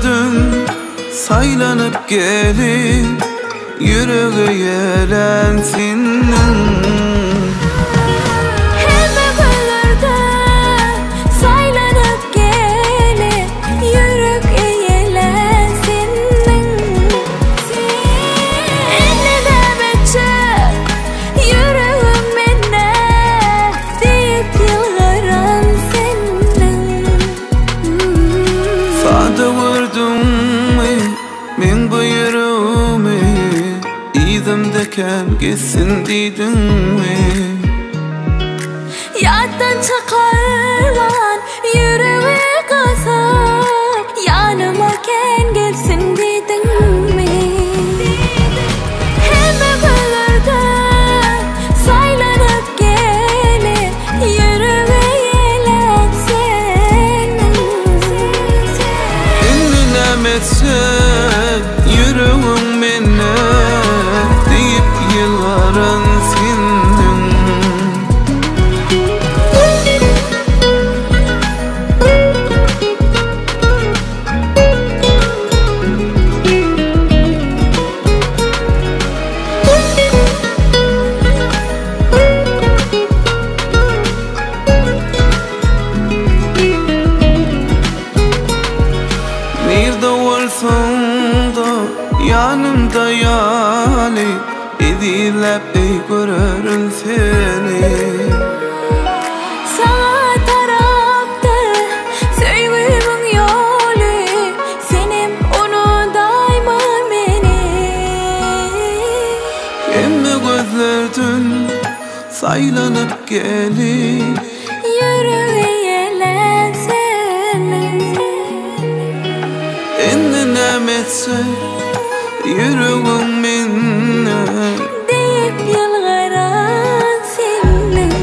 gözlerden saýlanyp gelip Ýürege ýelen seniň. Hemme gözlerden saýlanyp gelip Ýürek eýelän seniň. Indi näme etjek ýüregim mende Diýip ýylgyran seniň. Sada gördüňmi meň bu ýüregimi Yzymda kän gezsin diýdiňmi. Ýatdan çykarman ýüregi gysyp Ýanyma kän gelsin diýdiňmi. Hemme gözlerden saýlanyp gelip Ýürege ýelen seniň. Indi näme etsek ýüregiň mende Diýip ýylgyran seniň. Nirde bolsaň-da ýanymda ýaly Ezizläp eý görerin seni. Saňa tarapdyr söýgimiň ýoly Senem unudaýma meni. Hemme gözlerden saýlanyp gelip. Ýüregi ýelän seniň. Indi näme etsek ýüregiň mende. Diýip ýylgyran seniň.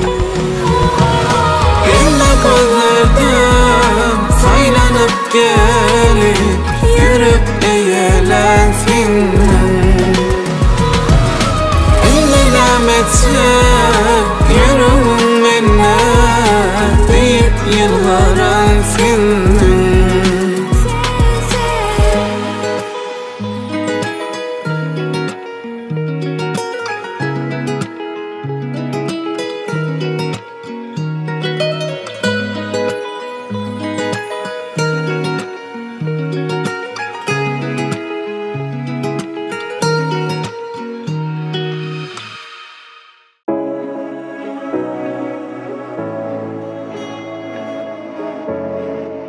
Hemme gözlerden saýlanyp gelip Ýürek eýelän seniň. Indi näme etsek ýüregiň mende Diýip ýylgyran seniň.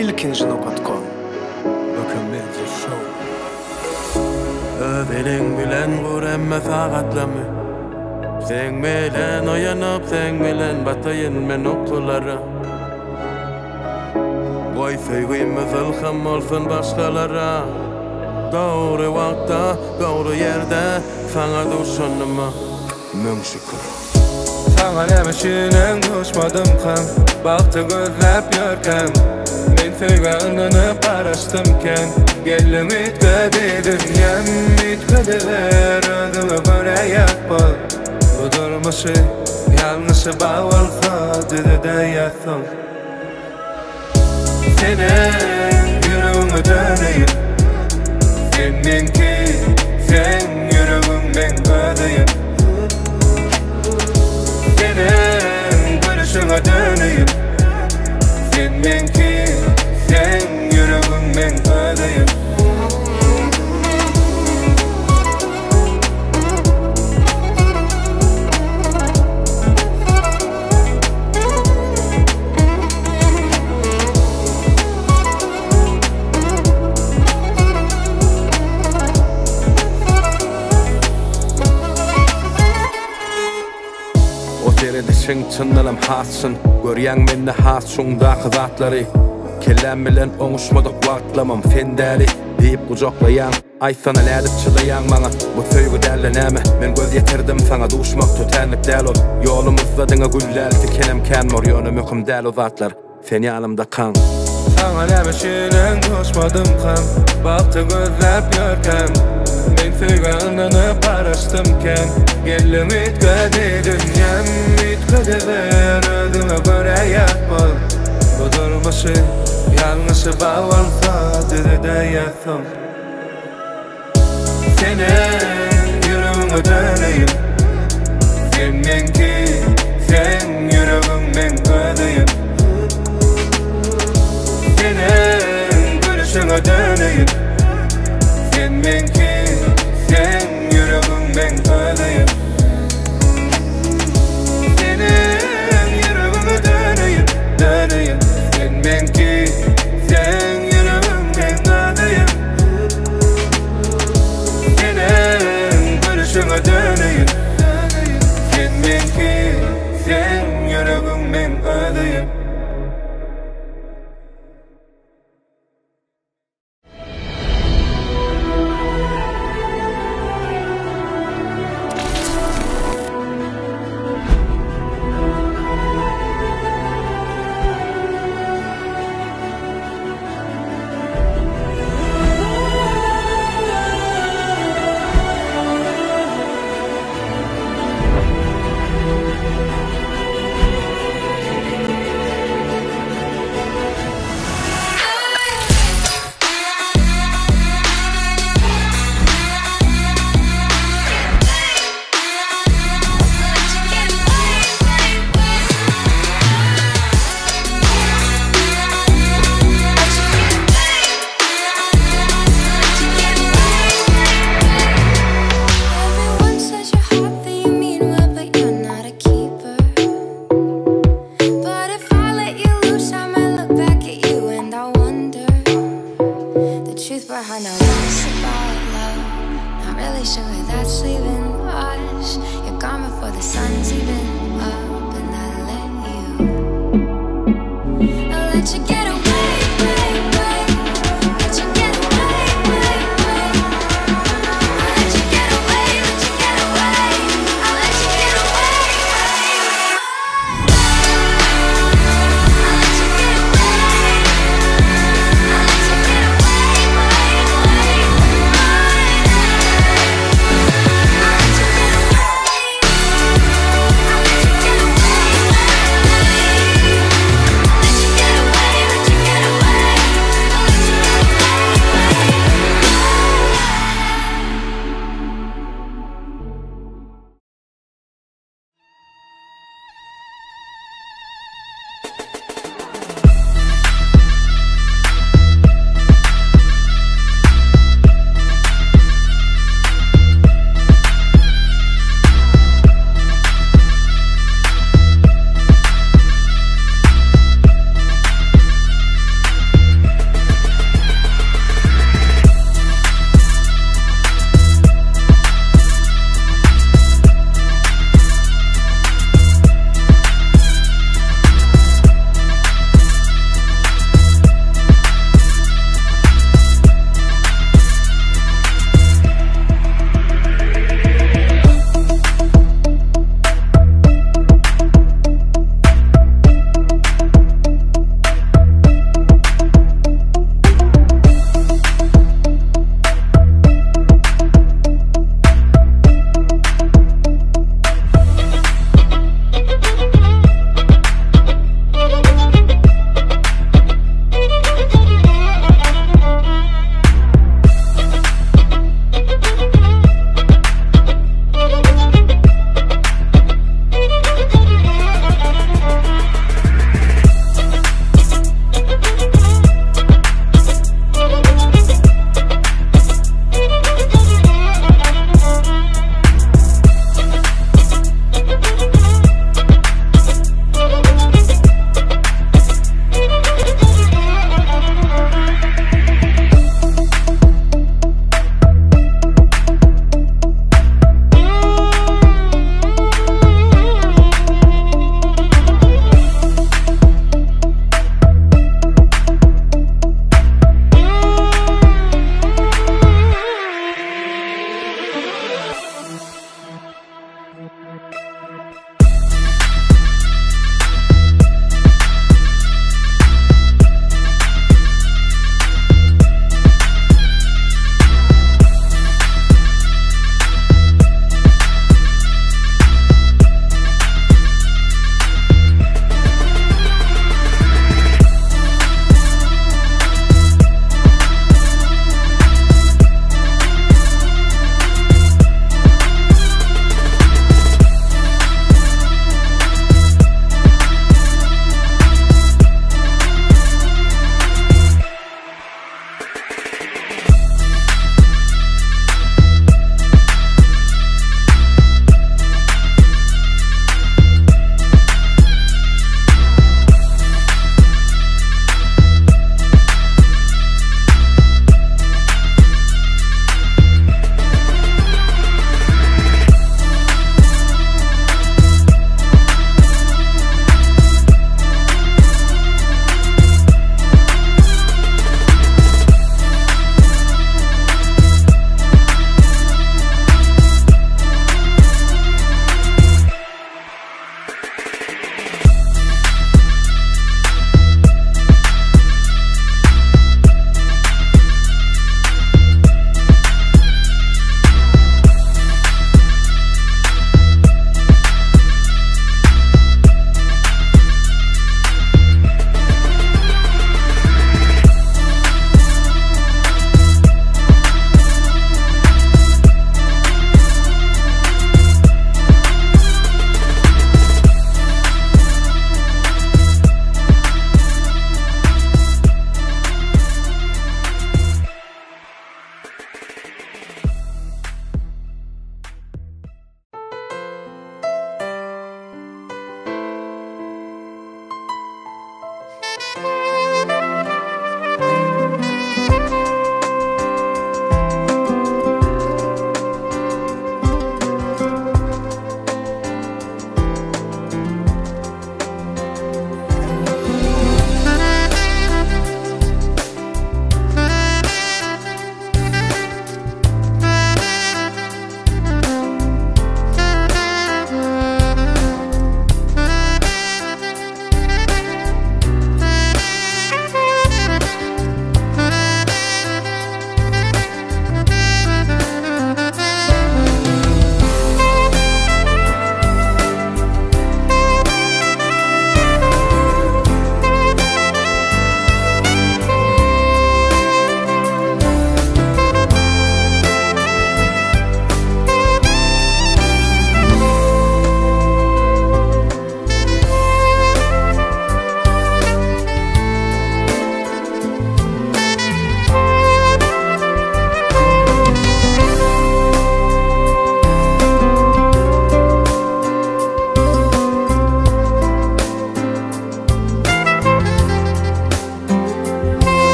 Ilkinji nokat kom. Böken Show. Öz eliň bilen gur emme sagatlamy. Seň bilen oýanyp, seň bilen bataýyn men ukulara. Goý söýgimiz ylham bolsun başgalara. Dogry wagtda, dogry ýerde saňa duşanyma müň şükür. Saňa näme üçinem duşmadymkam Bagty gözläp ýörkäm Men söýgä ynanyp garaşdymkän Geldiň üýtgedi dünýäm Üýtgediber özüňe görä ýap bol Bu durmuşy ýalňyşy bar bolsa düzedäýýäsoň Senem ýüregiňe döneýin Sen meňki, seň ýüregiň meň özüýin Senem gülüşiňe döneýin Sen meňki, seň ýüregiň meň özüýin O seredişiň çyndanam has çyn Görýäň mende has çuňdaky zatlary Kelläm bilen oňuşmadyk wagtlamam sen däli Diýip gujaklaýaň Aýtsana nädip çydaýaň maňa Bu söýgi dälde näme Men göz ýetirdim saňa duşmak tötänlik däl ol Ýolumyzda diňe gül däl tikenem kän bor Ýöne möhüm däl o zatlar Sen ýanymdakaň. Saňa näme üçinem duşmadymkam Bagty gözläp ýörkäm Men söýgä ynanyp garaşdymkän Geldiň üýtgedi dünýäm Üýtgediber özüňe görä ýap bol Bu durmuşy. Ýalňyşy bar bolsa düzedäýersiň. Seniň ýüregiňe döneýin. Sen meňki, seň ýüregiň meň özüýim. Seniň gülüşiňe döneýin. Sen meňki, seň ýüregiň meň özüýim. Seniň ýüregiňe döneýin, döneýin. Sen meňki, seň ýüregiň meň özüýim. Seniň gülüşiňe döneýin. Sen meňki, seň ýüregiň meň özüýim. Everyone says you're hot, that you mean well, but you're not a keeper. But if I let you loose, I might look back at you and I'll wonder the truth behind all this about love. Not really sure where that's leaving us. You're gone before the sun's even up, and I let you. I let you get away, way, way. Let you get away, way, way. I let you get away, let you get away. I let you get away, way, way. I let you get away. I let you get away, way, way. I let you get away. I let you get away.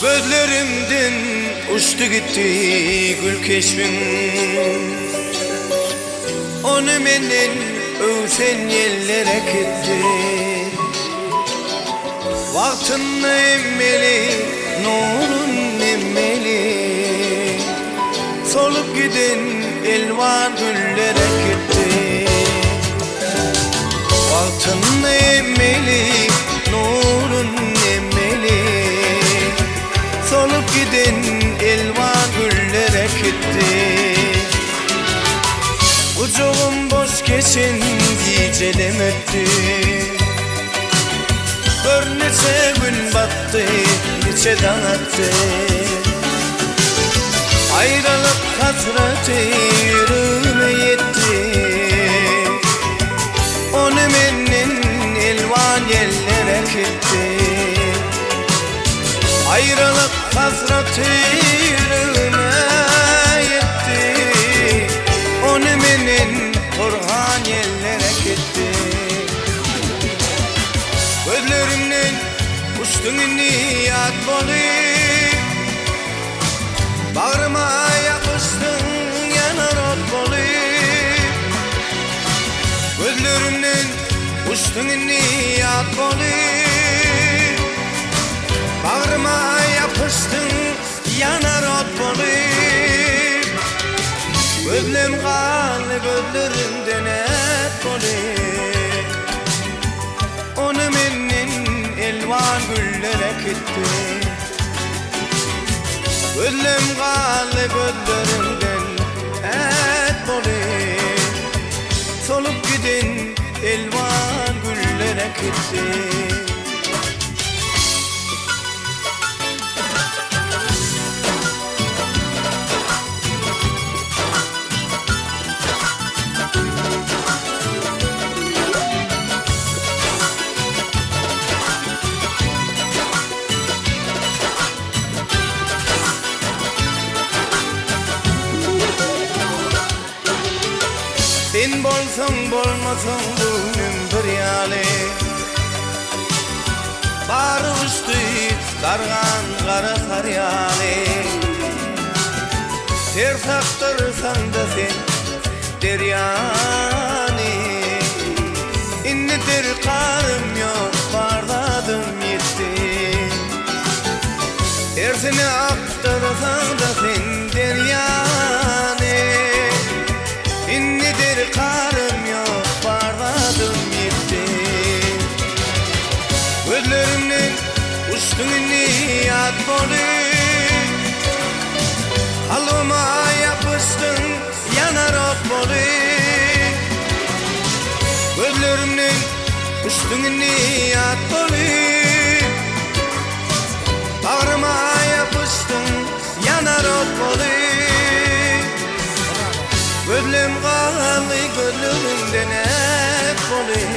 Gözlerimden uçdy gitdi gül keşbiň. Ony menden öwsen ýeller äkitdi. Wagtynda emmeli, nurun emmeli. Solup giden elwan güller äkitdi. Wagtynda emmeli, nurun emmeli. Solup giden elwan güller äkitdi. Gujagym boş geçen gijelem ötdi. Gör niçe gün batdy, niçe daň atdy. Aýralyk hasraty ýüregime ýetdi. Ony menden elwan ýeller äkitdi. Aýralyk hasraty ýüregime ýetdi. Ony menden porhan ýeller äkitdi. Gözlerimden uçduň indi ýat bolup. Bagryma ýapyşdyň ýanar ot bolup. Gözlerimden uçduň indi ýat bolup. Bagryma ýapyşdyň ýanar ot bolup. Gözlem galdy gözlerimden ät bolup. Ony menden elwan güller äkitdi. Gözlem galdy gözleriňden ät bolup. Solup giden elwan güller äkitdi. Sen bolsaň bolmasaň göwnüm bir ýaly. Bary uçdy gargan gara gar ýaly. Ser sakdyrsaň-da sen derýany. Indi derkarym ýok bar zadym ýetdi. Tersine akdyrsaň-da sen derýany. Indi derkarym ýok bar zadym ýetdi. Gözlerimden uçduň indi ýat bolup. Kalbyma ýapyşdyň ýanar ot bolup. Gözlerimden uçduň indi ýat bolup. Bagryma ýapyşdyň ýanar ot bolup. Gözlem galdy gözleriňden ät bolup.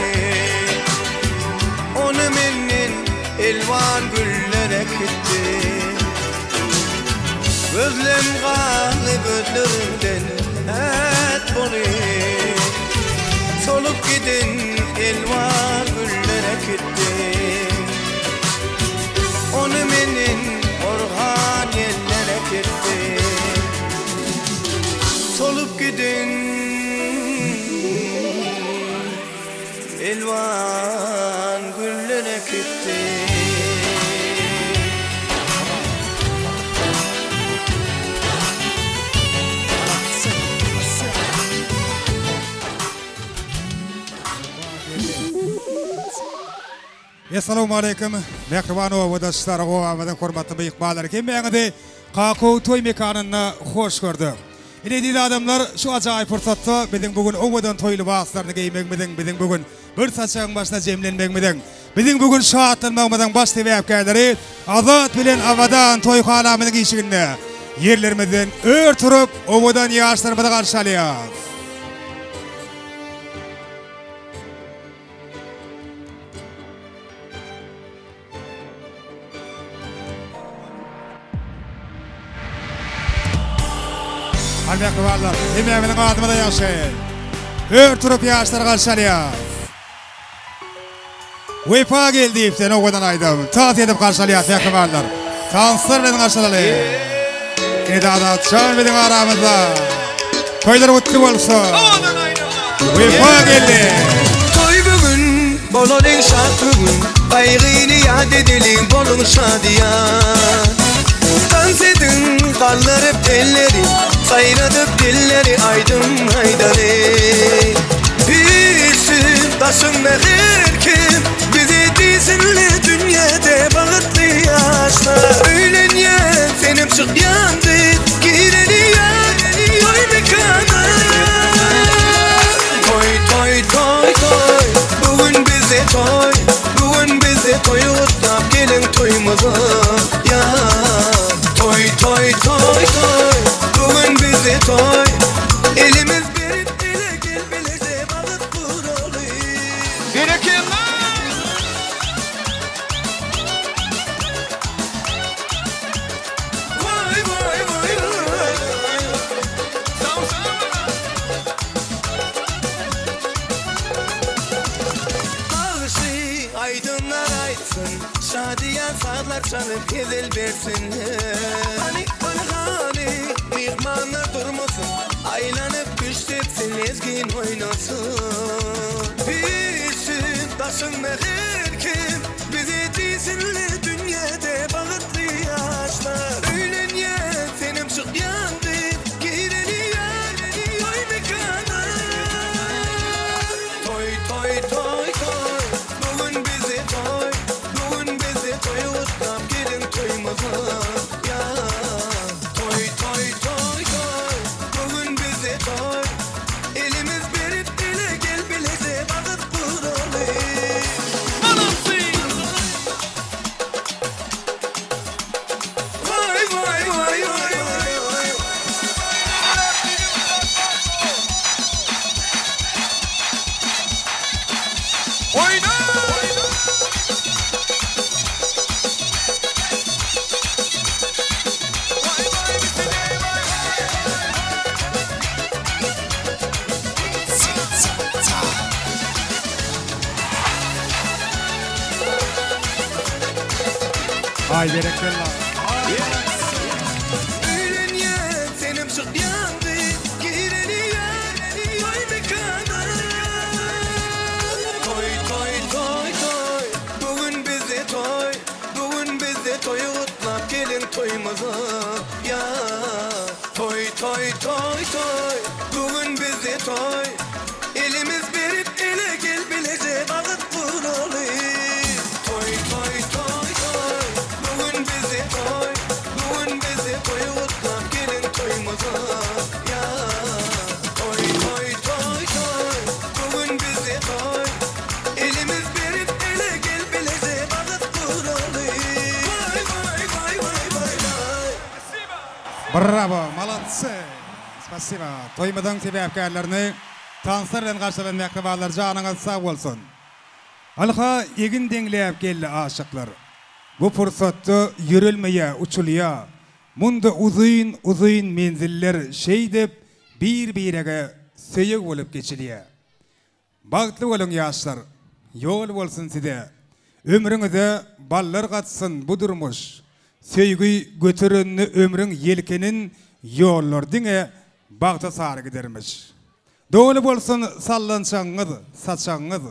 Ony menden elwan güller äkitdi. Gözlem galdy gözleriňden ät bolup. Solup giden elwan güller äkitdi. Ony menden orhan ýeller äkitdi. Solup giden elwan güller äkitdi. Essalawmaleýkim, mähriban obadaşlar, obamyzyň hormatly myhmanlary, hemmäňizi Kakow toý mekanynda hoş gördük. Ine eziz adamlar, şu ajaýyp pursatda biziň bu gün owadan toý lybaslaryny geýmegimiziň, biziň bu gün bir saçagyň başyna jemlenmegimiziň, biziň bu gün şatlanmagymyzyň baş sebäpkärleri Azat bilen Abadan toýhanamyzyň işiginde ýerlerimizden ör turup, owadan ýaşlarymyzy garşy alýarys. Hany mähribanlar, hemmämiziň adymyza ýagşy. Ör turup ýaşlary garşy alýas. Wepa geldi diýip sen owadan aýdym. Tans edip garşy alýas mähribanlar. Tanslar bilen garşylaly. Ine Azatjan biziň aramyzda. Toýlar gutly bolsun. Wepa geldi. Toý bugün, bolalyň şat bugün, Gaýgyny ýat edeliň, boluň şadyýan. Tans ediň, galdyryp elleri, Saýradyp dilleri aýdym aýdaly. Üýşsün daşyňda her kim, Bizi diýsinler dünýäde bagtly ýaşlar. Öýlenýän senem çykýan gyz, Gireli ýa toý mekana. Toý toý toý toý, bu gün bizde toý, Bu gün bizde toý gutlap geliň toýumyza ýa. Toý toý toý toý, bu gün bizde toý, Elimiz berip ele gel bileje bagt guraly. Berekella! Waý waý waý waý. Sag sag. Bagşy aýdymlar aýtsyn, Şadyýan sazlar çalyp hezil bersinler. Hany, hany, hany, myhmanlar durmasyn, Aýlanyp küşt etsin, lezgin oýnasyn. Bilsin daşyňda her kim, Bizi diýsinler dünýäde bagtly ýaşlar. Öýlenýän senem çykýan gyz, Gireli ýar toý mekana. Toý toý toý toý, bu gün bizde toý, Bu gün bizde toý gutlap geliň toýumyza ýar. Toý toý toý toý, bu gün bizde toý, Elimiz berip ele gel bileje bagt guraly. Molodtsy! Waý waý waý waý waý waý. Oýna! Waý waý bitdi waý. Aý berekella. Öýlenýän senem çykýan gyz, Gireli ýar toý mekana. Toý toý toý toý, bu gün bizde toý, Bu gün bizde toý gutlap geliň toýumyza ýar. Toý toý toý toý, bu gün bizde toý, Elimiz berip ele gel bileje bagt guraly. Toý toý toý toý, bu gün bizde toý, Bu gün bizde toý gutlap geliň toýumyza ýar. Toý toý toý toý, bu gün bizde toý, Elimiz berip ele gel bileje bagt guraly. Waý waý waý waý waý waý. Bravo, molodtsy. Spasibo. Toýumyzyň sebäpkärlerini tanslar bilen garşylan mähribanlar janyňyz sag bolsun. Ynha egin deňläp geldi aşyklar. Bu pursatda ýörelmeýä, uçulýa. Munda uzyn, uzyn menziller şeýdip bir-birege söýeg bolup geçilýä. Bagtly boluň ýaşlar. Ýol bolsun size. Ömrüňize ballar gatsyn bu durmuş. Söýgi göterenini ömrüň ýelkenin ýollar diňe bagta sary gidermiş. Doly bolsun sallançagyňyz, saçagyňyz.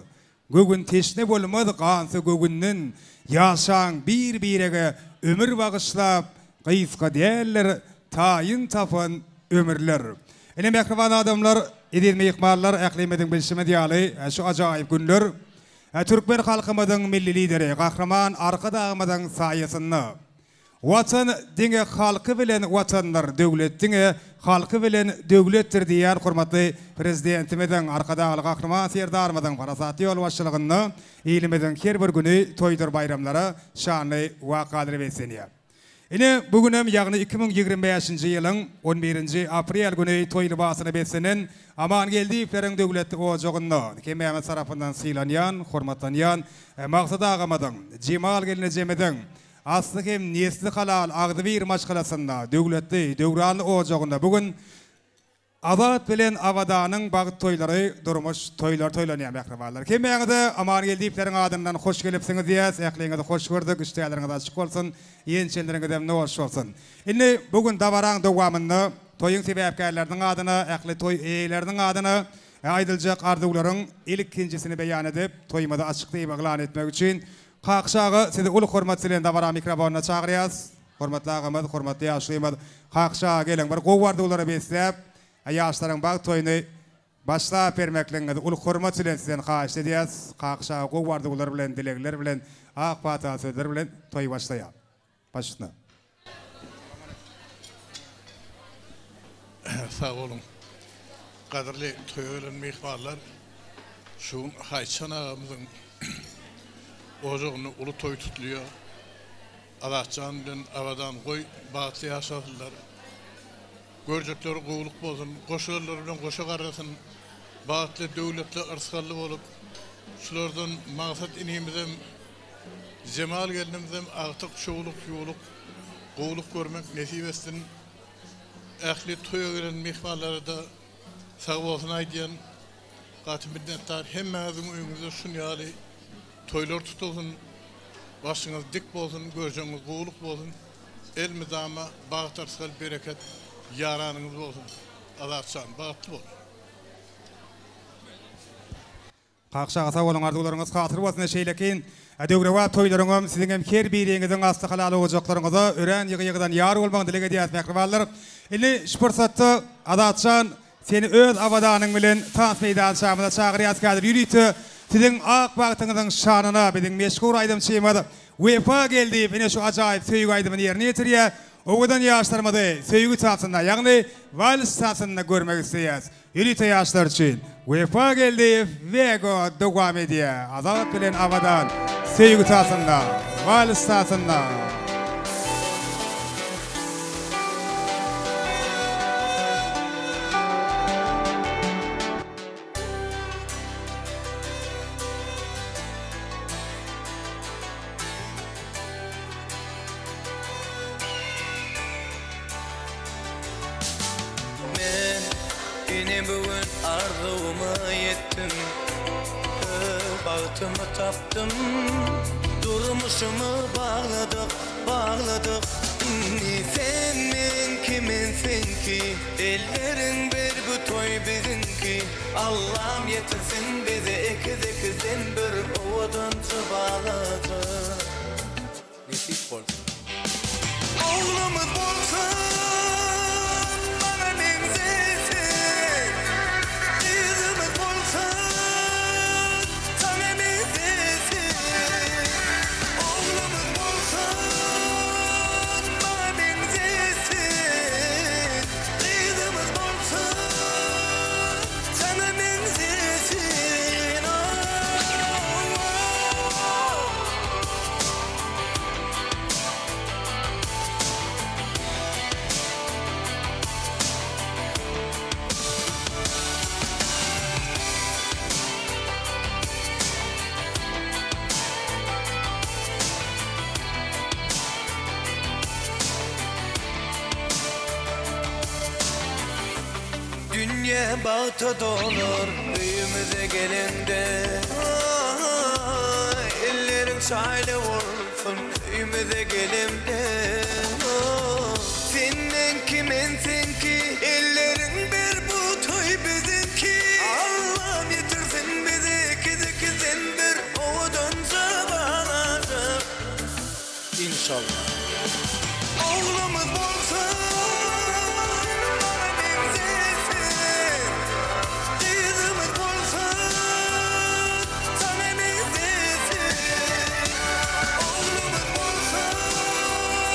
Göwün teşne bolmaz gansa göwünden. Ýaşaň bir-birege ömür bagyşlap, gysga däldir taýyn tapan ömürler. Ine mähriban adamlar, eziz myhmanlar ählimiziň bilşimiz ýaly şu ajaýyp günler türkmen halkymyzyň Milli Lideri Gahryman Arkadagymyzyň saýasynda Watan diňe halky bilen Watandyr, döwlet diňe halky bilen döwletdir diýýän hormatly Prezidentimiziň, Arkadagly Gahryman Serdarymyzyň parasatly ýolbaşçylygynda ilimiziň her bir güni toýdur baýramlara, şanly wakalara beslenýär. Ine, bu günem, ýagny 2025-nji ýylyň on birinji aprel güni toý lybasyna beslenen Amangeldiýewleriň döwletli ojagynda hemmämiz tarapyndan sylanýan, hormatlanýan Maksat agamyzyň, Jemal gelnejemiziň Asly hem nesli halal agzybir maşgalasynda, döwletli, döwranly ojagynda bu gün. Azat bilen Abadanyň bagt toýlary durmuş toýlary toýlanýar mähribanlar. Hemmäňize Amangeldiýewleriň adyndan hoş gelipsiňiz diýýäs. Ähliňizi hoş gördük. Işdäleriňiz açyk bolsun. Iýen-içenleriňizem noş bolsun. Indi bu gün dabaraň dowamynda toýuň sebäpkärleriniň adyna, ähli toý eýeleriniň adyna aýdyljak arzuwlaryň ilkinjisini beýan edip, toýumyzy açyk diýip yglan etmek üçin Kakyş aga sizi uly hormat bilen dabara mikrofonyna çagyrýas. Hormatly agamyz, hormatly ýaşulymyz Kakyş aga geliň bir gowy arzuwlara besläp, ýaşlaryň bagt toýuny başlap bermekligiňizi uly hormat bilen sizden haýyşt edýäs. Kakyş aga gowy arzuwlar bilen, dilegler bilen, ak pata sözler bilen toýy başlaýar. Baş üstüne. Sag boluň. Gadyrly toýa gelen myhmanlar, şu gün Haýytjan agamyzyň ojagynda uly toý tutulýar. Azatjan bilen Abadan goý bagtly ýaşasynlar. Görjekleri gowulyk bolsun, goşalar bilen goşa garrasyn. Bagtly, döwletli, yrsgally bolup, şulardan Magsat inimizem, Jemal gelnimizem agtyk, şowluk, ýuwluk, gowulyk görmek nesip etsin. Ähli toýa gelen myhmanlara-da sag bolsun aýdýan. Gaty minnetdar. Hemmäňiziň öýüňizde şun ýaly toýlar tutulsyn. Başyňyz dik bolsun, görjegiňiz gowulyk bolsun. Elmydama bagt yrsgal bereket ýaranyňyz bolsun. Azatjan bagtly bol. Kakşy aga sag boluň arzuwlaryňyz hasyl bolsun şeýlekin döwrebap toýlaryňam siziňem her biriňiziň asly halal ojaklaryňyza örän ýygy ýygydan ýar bolmagyny dileg edýäs mähribanlar indi şu pursatda Azatjan seni öz Abadanyň bilen tans meýdançamyza çagyrýas häzir ýörite siziň ak bagtyňyzyň şanyna biziň meşhur aýdymçymyz Wepa Geldiýew ine şu ajaýyp söýgi aýdymyny ýerine ýetirýär owadan ýaşlarymyzy söýgi tansynda ýagny wals tansynda görmek isleýäs. Ýörite ýaşlar üçin Wepa Geldiýew Wego dowam edýär. Azat bilen Abadan söýgi tasynda, wals tasynda. Men ine bu gün arzuwyma ýetdim Öz bagtymy tapdym Durmuşymy bagladyk, bagladyk Indi sen meňki, men seňki Elleriň ber bu toý biziňki Allam ýetirsin bize ekiz-ekizden bir owadanja balaja. Nesip bolsa. Oglumyz bolsun maňa meňzesin Gyzymyz bolsun saňa meňzesin Oglumyz bolsun maňa meňzesin Gyzymyz bolsun saňa meňzesin Dünýe bagta dolar öýümize geleňde. Elleriň çaýly bolsun öýümize gelemde Sen meňki men seňki elleriň ber bu toý biziňki Allam ýetirsin bizi ekiz ekizden bir owadanja balaja Inşallah. Oglumyz bolsun maňa meňzesin Gyzymyz bolsun saňa meňzesin Oglumyz bolsun.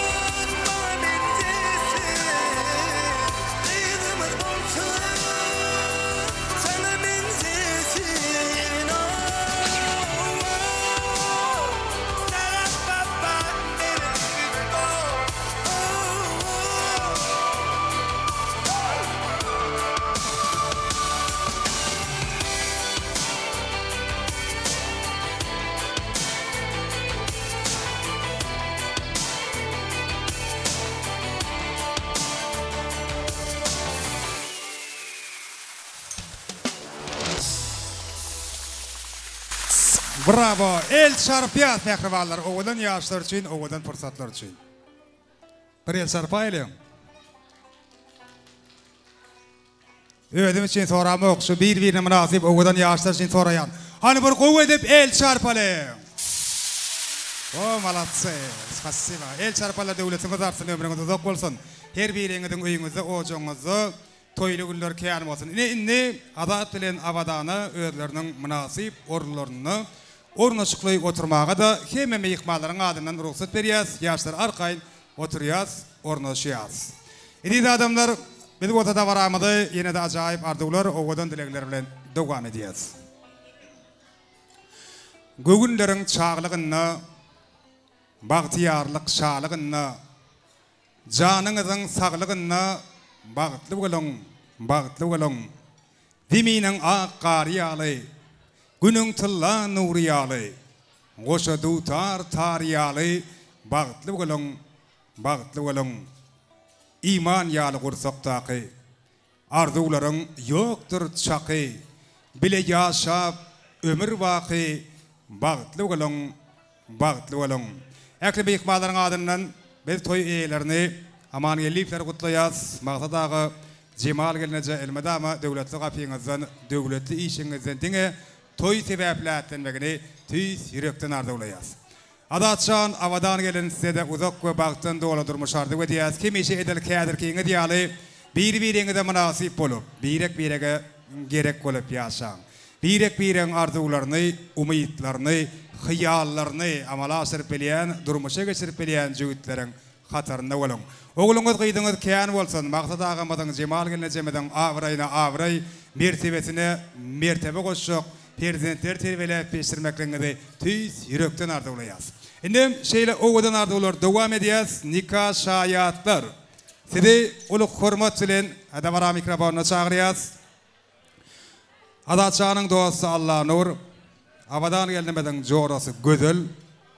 Bravo! El çarpýas mähribanlar owadan ýaşlar üçin, owadan pursatlar üçin. Bir el çarpaýlyň. Özüm üçin soramok, şu bir-birine mynasyp owadan ýaşlar üçin soraýan. Hany bir gowy edip el çarpalyň. O, malatsy. Spasiba. El çarpalar döwletiňiz artsyn, ömrüňiz uzak bolsun. Her biriňiziň öýüňizde, ojagyňyzda toýly günler kän bolsun. Ine indi Azat bilen Abadana özleriniň mynasyp orunlarynda ornaşykly oturmaga-da hemme myhmanlaryň adyndan rugsat berýäs. Ýaşlar arkaýyn oturýas, ornaşýas. Eziz adamlar, biz bolsa dabaramyzy ýene-de ajaýyp arzuwlar, owadan dilegler bilen dowam edýäs. Göwünleriň çaglygynda, bagtyýarlyk şalygynda, janyňyzyň saglygynda bagtly boluň, bagtly boluň! Zeminiň ak gary ýaly, Günüň tylla nury ýaly, Goşa dutar tary ýaly bagtly boluň, bagtly boluň! Iman ýaly gursakdaky Arzuwlaryň ýokdur çaky, Bile ýaşap ömür baky bagtly boluň, Bagtly boluň! Ähli myhmanlaryň adyndan biz toý eýelerini Amangeldiýewleri gutlaýas. Maksat aga, Jemal gelneje elmydama döwletli gapyňyzdan, döwletli işigiňizden diňe toý sebäpli ätlenmegini tüýs ýürekden arzuwlaýas. Azatjan, Abadan gelin size-de uzak we bagtdan doly durmuş arzuw edýäs. Hemişe edil häzirkiňiz ýaly bir-biriňize mynasyp bolup, birek-birege gerek bolup ýaşaň. Birek-biregiň arzuwlaryny, umytlaryny, hyýallaryny amala aşyryp bilýän, durmuşa geçirip bilýän jübütleriň hatarynda boluň. Ogluňyz, gyzyňyz kän bolsun, Maksat agamyzyň, Jemal gelnejemiziň abraýyna abraý, mertebesine mertebe goşjak perzentleri terbiýeläp ýetişdirmekligiňizi tüýs ýürekden arzuwlaýas. Indem şeýle owadan arzuwlary dowam edýäs, Nika şaýatlar! Sizi uly hormat bilen dabara mikrofonyna çagyrýas. Azatjanyň dosty Allanur, Abadan gelnimiziň jorasy Gözel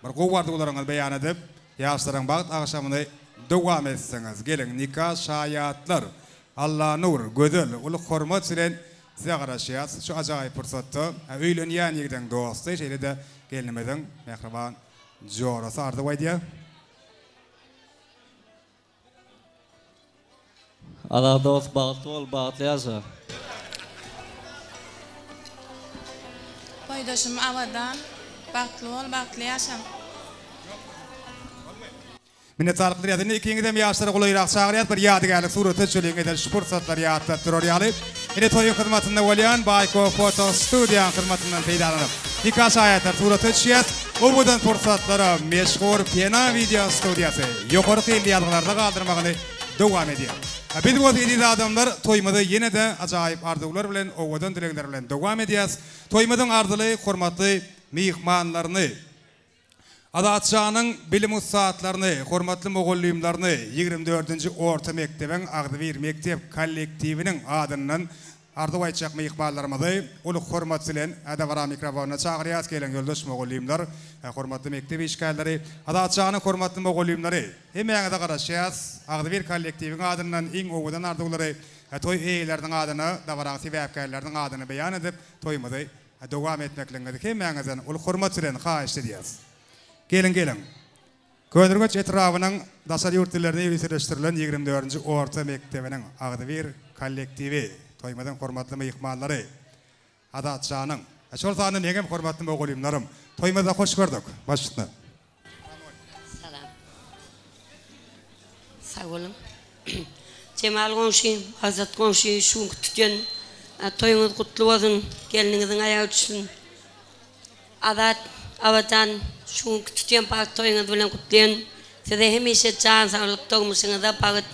bir gowy arzuwlaryňyzy beýan edip, ýaşlaryň bagt agşamyny dowam etseňiz. Geliň, nika şaýatlar! Allanur, Gözel, uly hormat bilen size garaşýas. Şu ajaýyp pursatda öýlenýän ýigidiň dosty, şeýle-de gelnimiziň mähriban jorasy arzuw aýdýar. Azat dost bagtly bol bagtly ýaşa. Boýdaşym Abadan bagtly bol bagtly ýaşa. Minnetdarlyk bildirýäs. Indi ikiňizem ýaşlara golaýrak çagyrýas. Bir ýadygärlik surata düşeliň. Edil şu pursatlary ýatlap durar ýaly. Ine toýuň hyzmatynda bolýan Baýko foto studiýaň hyzmatyndan peýdalanyp, nika şaýatlar surata düşýäs. Owadan pursatlara meşhur Pena wideo studiýasy ýokary hilli ýazgylarda galdyrmagyny dowam edýär. Biz bolsa eziz adamlar toýumyzy ýene-de ajaýyp arzuwlar bilen, owadan dilegler bilen dowam edýäs. Toýumyzyň arzyly hormatly myhmanlaryny Azatjanyň bilim ussatlaryny, hormatly mugallymlaryny ýigrimi dördünji orta mekdebiň agzybir mekdep kollektiwiniň adyndan arzuw aýtjak myhmanlarymyzy uly hormat bilen dabara mikrofonyna çagyrýarys. Geliň, ýoldaş mugallymlar, hormatly mekdep işgärleri, Azatjanyň hormatly mugallymlary, hemmäňize garaşýarys. Agzybir kollektiwiň adyndan iň owadan arzuwlary toý eýeleriniň adyna, dabaraň sebäpkärleriniň adyna beýan edip, toýumyzy Dowam etmekligiňizi hemmäňizden uly hormat bilen haýyşt edýäris. Geliň geliň. Köneürgenç etrabynyň daşary ýurt dillerine ýöriteleşdirilen 24-nji orta mekdebiniň agzybir kollektiwi, toýumyzyň hormatly myhmanlary, Azatjanyň, şol sanda meňem hormatly mugallymlarym, toýumyzda hoş gördük. Baş üstüne. Salam. Sag boluň. Jemal goňşy, Azat goňşy şu günki tutýan toýuňyz gutly bolsun, gelniňiziň aýagy düşsün. Azat, Abadan şu günki tutýan bagt toýuňyz bilen gutlaýan. Size hemişe jan saglyk, durmuşyňyzda bagt,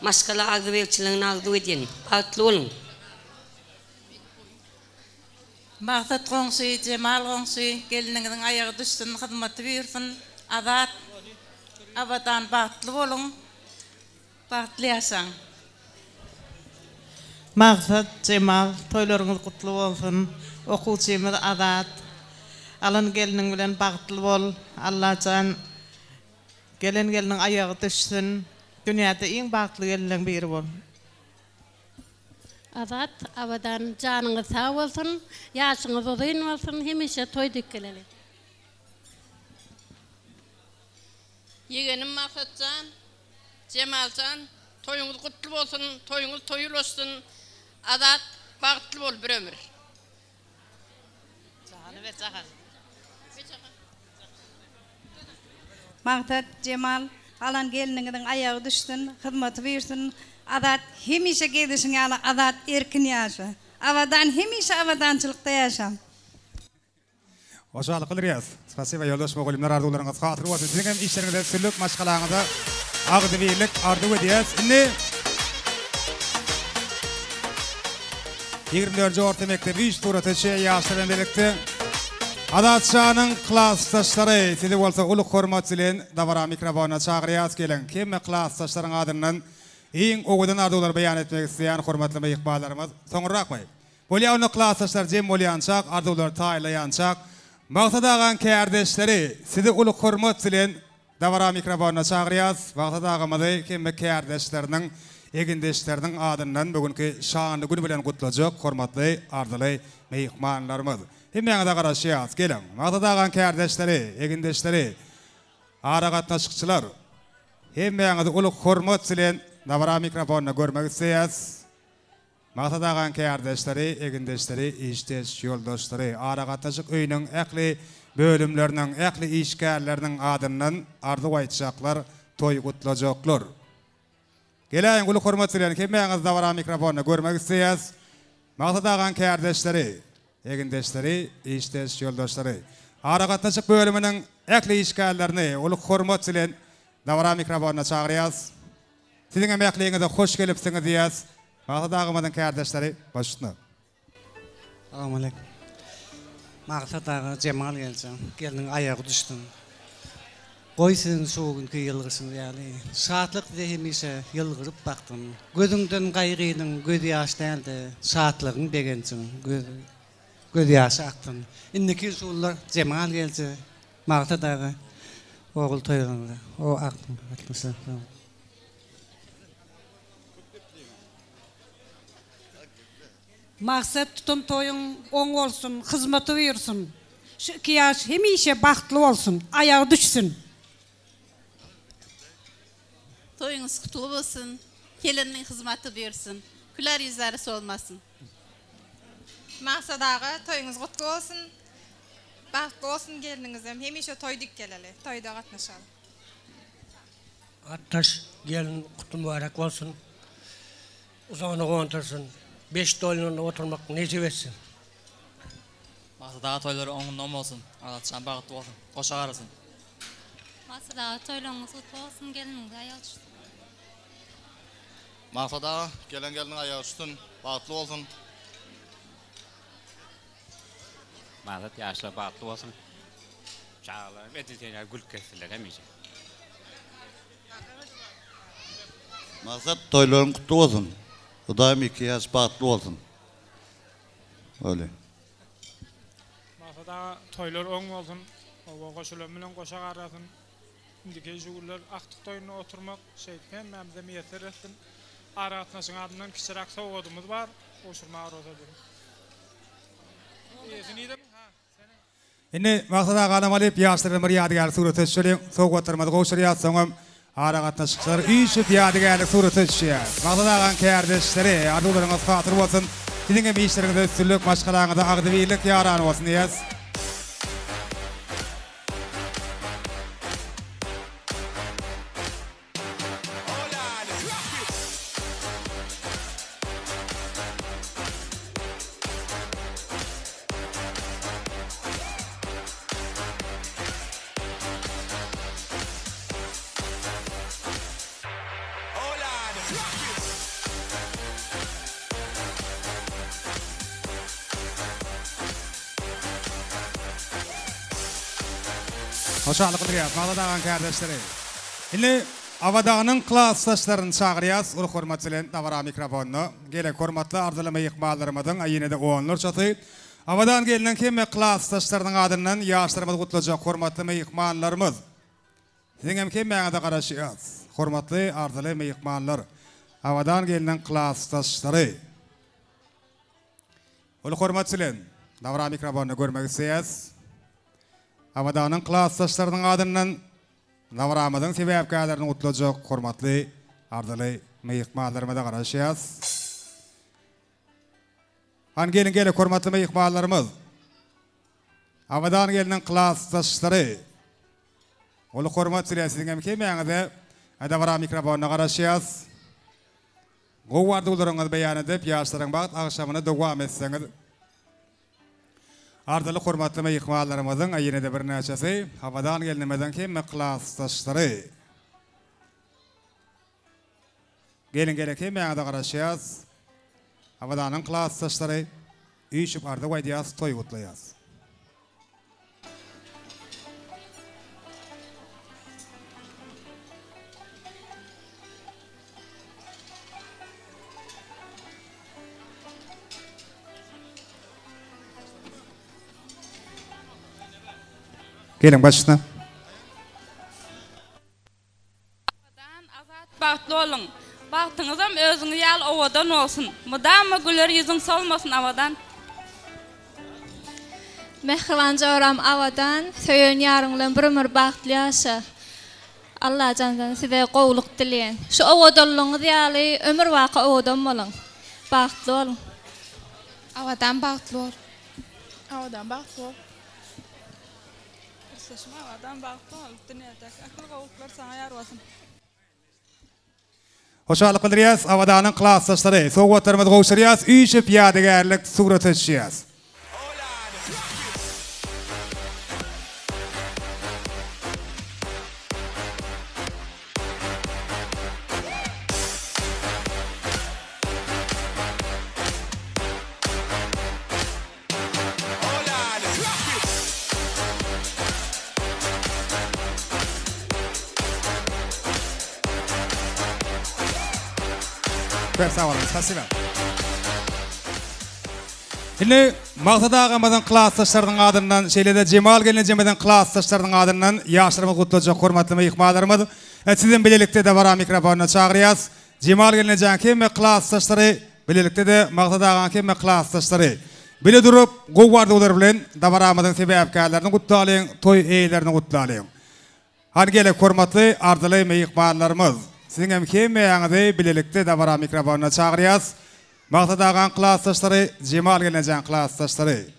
maşgala agzybirçiligini arzuw edýän. Bagtly boluň. Maksat goňşy, Jemal goňşy, gelniňiziň aýagy düşsün, hyzmaty buýursyn, Azat, Abadan bagtly boluň, bagtly ýaşaň. Maksat, Jemal, toýlaryňyz gutly bolsun. Okuwçymyz Azat, alan gelniň bilen bagtly bol. Allajan gelen gelniň aýagy düşsün. Dünýäde iň bagtly gelinleň biri bol. Azat, Abadan janyňyz sag bolsun, ýaşyňyz uzyn bolsun, hemişe toý dek geleli. Ýegenim Maksatjan, Jemaljan toýuňyz gutly bolsun, toýuňyz toýa ulaşsyn, Azat bagtly bol bir ömür. Jahany ber Jahan. Maksat, Jemal, alan gelniňiziň aýagy düşsün, hyzmaty buýursyn, Azat hemişe gezişiň ýaly azat erkin ýaşa. Abadan hemişe abadançylykda ýaşaň. Hoşallyk bildirýäs. Spasiba ýoldaş mugallymlar arzuwlaryňyz hasyl bolsun. Siziň hem işleriňizde üstünlik, maşgalaňyza agzybirlik arzuw edýäs. Indi 24-nji orta mekdebi üç surata düşýär ýaşlar bilen birlikde. Azatjanyň klasdaşlary sizi bolsa uly hormat bilen dabara mikrofonyna çagyrýas. Geliň, hemme klasdaşlaryň adyndan iň owadan arzuwlary beýan etmek isleýän hormatly myhmanlarymyz soňrakmy? Bolýa onda klasdaşlar jem bolýançak, arzuwlary taýynlaýançak, Maksat agaň kärdeşleri sizi uly hormat bilen dabara mikrofonyna çagyrýas. Maksat agamyzy hemme kärdeşleriniň, egindeşleriniň adyndan bu günki şanly gün bilen gutlajak hormatly arzyly myhmanlarymyz. Hemmäňize garaşýas. Geliň, Maksat agaň kärdeşleri, egindeşleri, aragatnaşykçylar, hemmäňizi uly hormat bilen dabara mikrofonyna görmek isleýäs. Maksat agaň kärdeşleri, egindeşleri, işdeş ýoldaşlary, aragatnaşyk öýüniň ähli bölümleriniň, ähli işgärleriniň adyndan arzuw aýtjaklar, toý gutlajaklar. Geläýiň uly hormat bilen hemmäňizi dabara mikrofonda görmek isleýäs. Maksat agaň kärdeşleri, egindeşleri, işdeş ýoldaşlary, aragatnaşyk bölüminiň ähli işgärlerini uly hormat bilen dabara mikrofonyna çagyrýas. Siziň hem ähliňize hoş gelipsiňiz diýýäs. Maksat agamyzyň kärdeşleri baş üstüne. Salam aleýkum. Maksat aga Jemal geljeň. Gelniň aýagy düşsün. Goý siziň şu günki ýylgyryşyňyz ýaly şatlyk size hemişe ýylgyryp baksyn. Gözüňden gaýgynyň gözýaş däl-de şatlygyň begenjiň göz gözýaşy aksyn. Indiki şullar Jemal gelje Maksat aga ogul toýuňyzda o aksyn gatnaşar. Maksat tutan toýuň oň bolsun, hyzmaty buýursyn. Şu iki ýaş hemişe bagtly bolsun, aýagy düşsün. Toýuňyz gutly bolsun, gelinniň hyzmaty buýursyn, küler ýüzleri solmasyn. Maksat aga toýuňyz gutly bolsun, bagtly bolsun gelniňizem, hemişe toý dik geleli, toýda gatnaşaly. Atdaş gelin gutly mübarek bolsun. Uzagyna gondursyn. Beş doýlanda oturmak nesip etsin. Maksat aga toýlary oňundan bolsun. Azatjan bagtly bolsun. Goşa garasyn. Maksat aga toýlaryňyz gutly bolsun gelniňize aýagy düşsün. Maksat aga gelen gelniň aýagy düşsün bagtly bolsun. Maksat ýaşlar bagtly bolsun. Çagalaram edil sen ýaly gülüp gezsinler hemişe. Maksat toýlaryň gutly bolsun. Hudaýym iki ýaş bagtly bolsun. Öyle. Maksat aga toýlar oň bolsun. Oba goşulan bilen goşa garrasyn. Indiki şu günler agtyk toýunda oturmak şeýdip hemmämize miýesser etsin. Aragatnaşygyň adyndan kiçiräk sowgadymyz bar. Gowşurmaga rugsat ediň. Eýesi nirede? Ha. Indi Maksat agany alyp ýaşlar bilen bir ýadygärlik surata düşeliň. Sowgatlarymyzy gowşurýas, soňam aragatnaşykçylar üýşüp ýadygärlik surata düşýär. Maksat agaň kärdeşleri, arzuwlaryňyz hasyl bolsun. Siziň hem işleriňizde üstünlik, maşgalaňyza agzybirlik ýaran bolsun diýýäs. Hoşallyk bildirýäris Maksat agaň kärdeşleri. Indi Abadanyň klasdaşlaryny çagyrýas uly hormat bilen dabara mikrofonyna. Gelen hormatly arzyly myhmanlarymyzyň ýene-de onlarçasy Abadan gelniň hemme klasdaşlarynyň adyndan ýaşlarymyzy gutlajak hormatly myhmanlarymyz. Siziň hem hemmäňize garaşýas. Hormatly arzyly myhmanlar. Abadan gelniň klasdaşlary. Uly hormat bilen dabara mikrofonynda görmek isleýäs. Abadanyň klasdaşlarynyň adyndan dabaramyzyň sebäpkärlerini gutlajak hormatly arzyly myhmanlarymyza garaşýas. Hany geliň geliň hormatly myhmanlarymyz. Abadan gelniň klasdaşlary. Uly hormat bilen siziň hem hemmäňize dabara mikrofonyna garaşýas. Gowy arzuwlaryňyzy beýan edip, ýaşlaryň bagt agşamyny dowam etseňiz. Arzyly hormatly myhmanlarymyzyň ýene-de birnäçesi Abadan gelnimiziň hemme klasdaşlary. Geliň geliň hemmäňize garaşýas. Abadanyň klasdaşlary üýşüp arzuw aýdýas, toý gutlaýas. Geliň başyna. Abadan, azat, bagtly boluň. Bagtyňyzam özüňiz ýaly owadan bolsun. Mydama güler ýüzüň solmasyn Abadan. Mähriban joram Abadan, söýen ýaryň bilen bir ömür bagtly ýaşa. Allajandan size gowulyk dileýän. Şu owadanlygyňyz ýaly ömür baky owadan boluň. Bagtly boluň. Abadan bagtly bol. Abadan bagtly bol. Kursdaşym Abadan bagtly bol, dünýädäki ähli gowulyklar saňa ýar bolsun. Hoşallyk bildirýäs Abadanyň klasdaşlary. Sowgatlarymyzy gowşurýas, üýşüp ýadygärlik surata düşýäs. Köp sag boluň, spasiba. Indi Maksat agamyzyň klasdaşlarynyň adyndan, şeýle-de Jemal gelnejemiziň klasdaşlarynyň adyndan ýaşlarymyzy gutlajak hormatly myhmanlarymyz, sizem bilelikde dabara mikrofonyna çagyrýas. Jemal gelnejäň hemme klasdaşlary, bilelikde-de Maksat agaň hemme klasdaşlary bile durup, gowy arzuwlar bilen dabaramyzyň sebäpkärlerini gutlalyň, toý eýelerini gutlalyň. Hany gelek hormatly arzyly myhmanlarymyz, siziň hem hemmäňizi bilelikde dabara mikrofonyna çagyrýas. Maksat agaň klasdaşlary, Jemal gelnejäň klasdaşlary.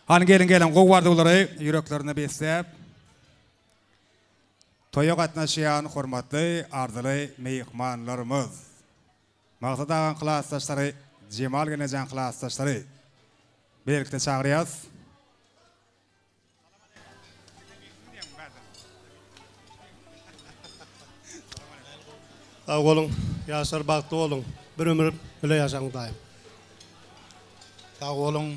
Hany geliň geliň gowy arzuwlary ýüreklerinde besläp. Toýa gatnaşýan hormatly arzyly myhmanlarymyz! Maksat agaň klasdaşlary, Jemal gelnejeň klasdaşlary bilelikde çagyrýas. Sag boluň ýaşlar bagtly boluň bir ömür bile ýaşaň Hudaýym. Sag boluň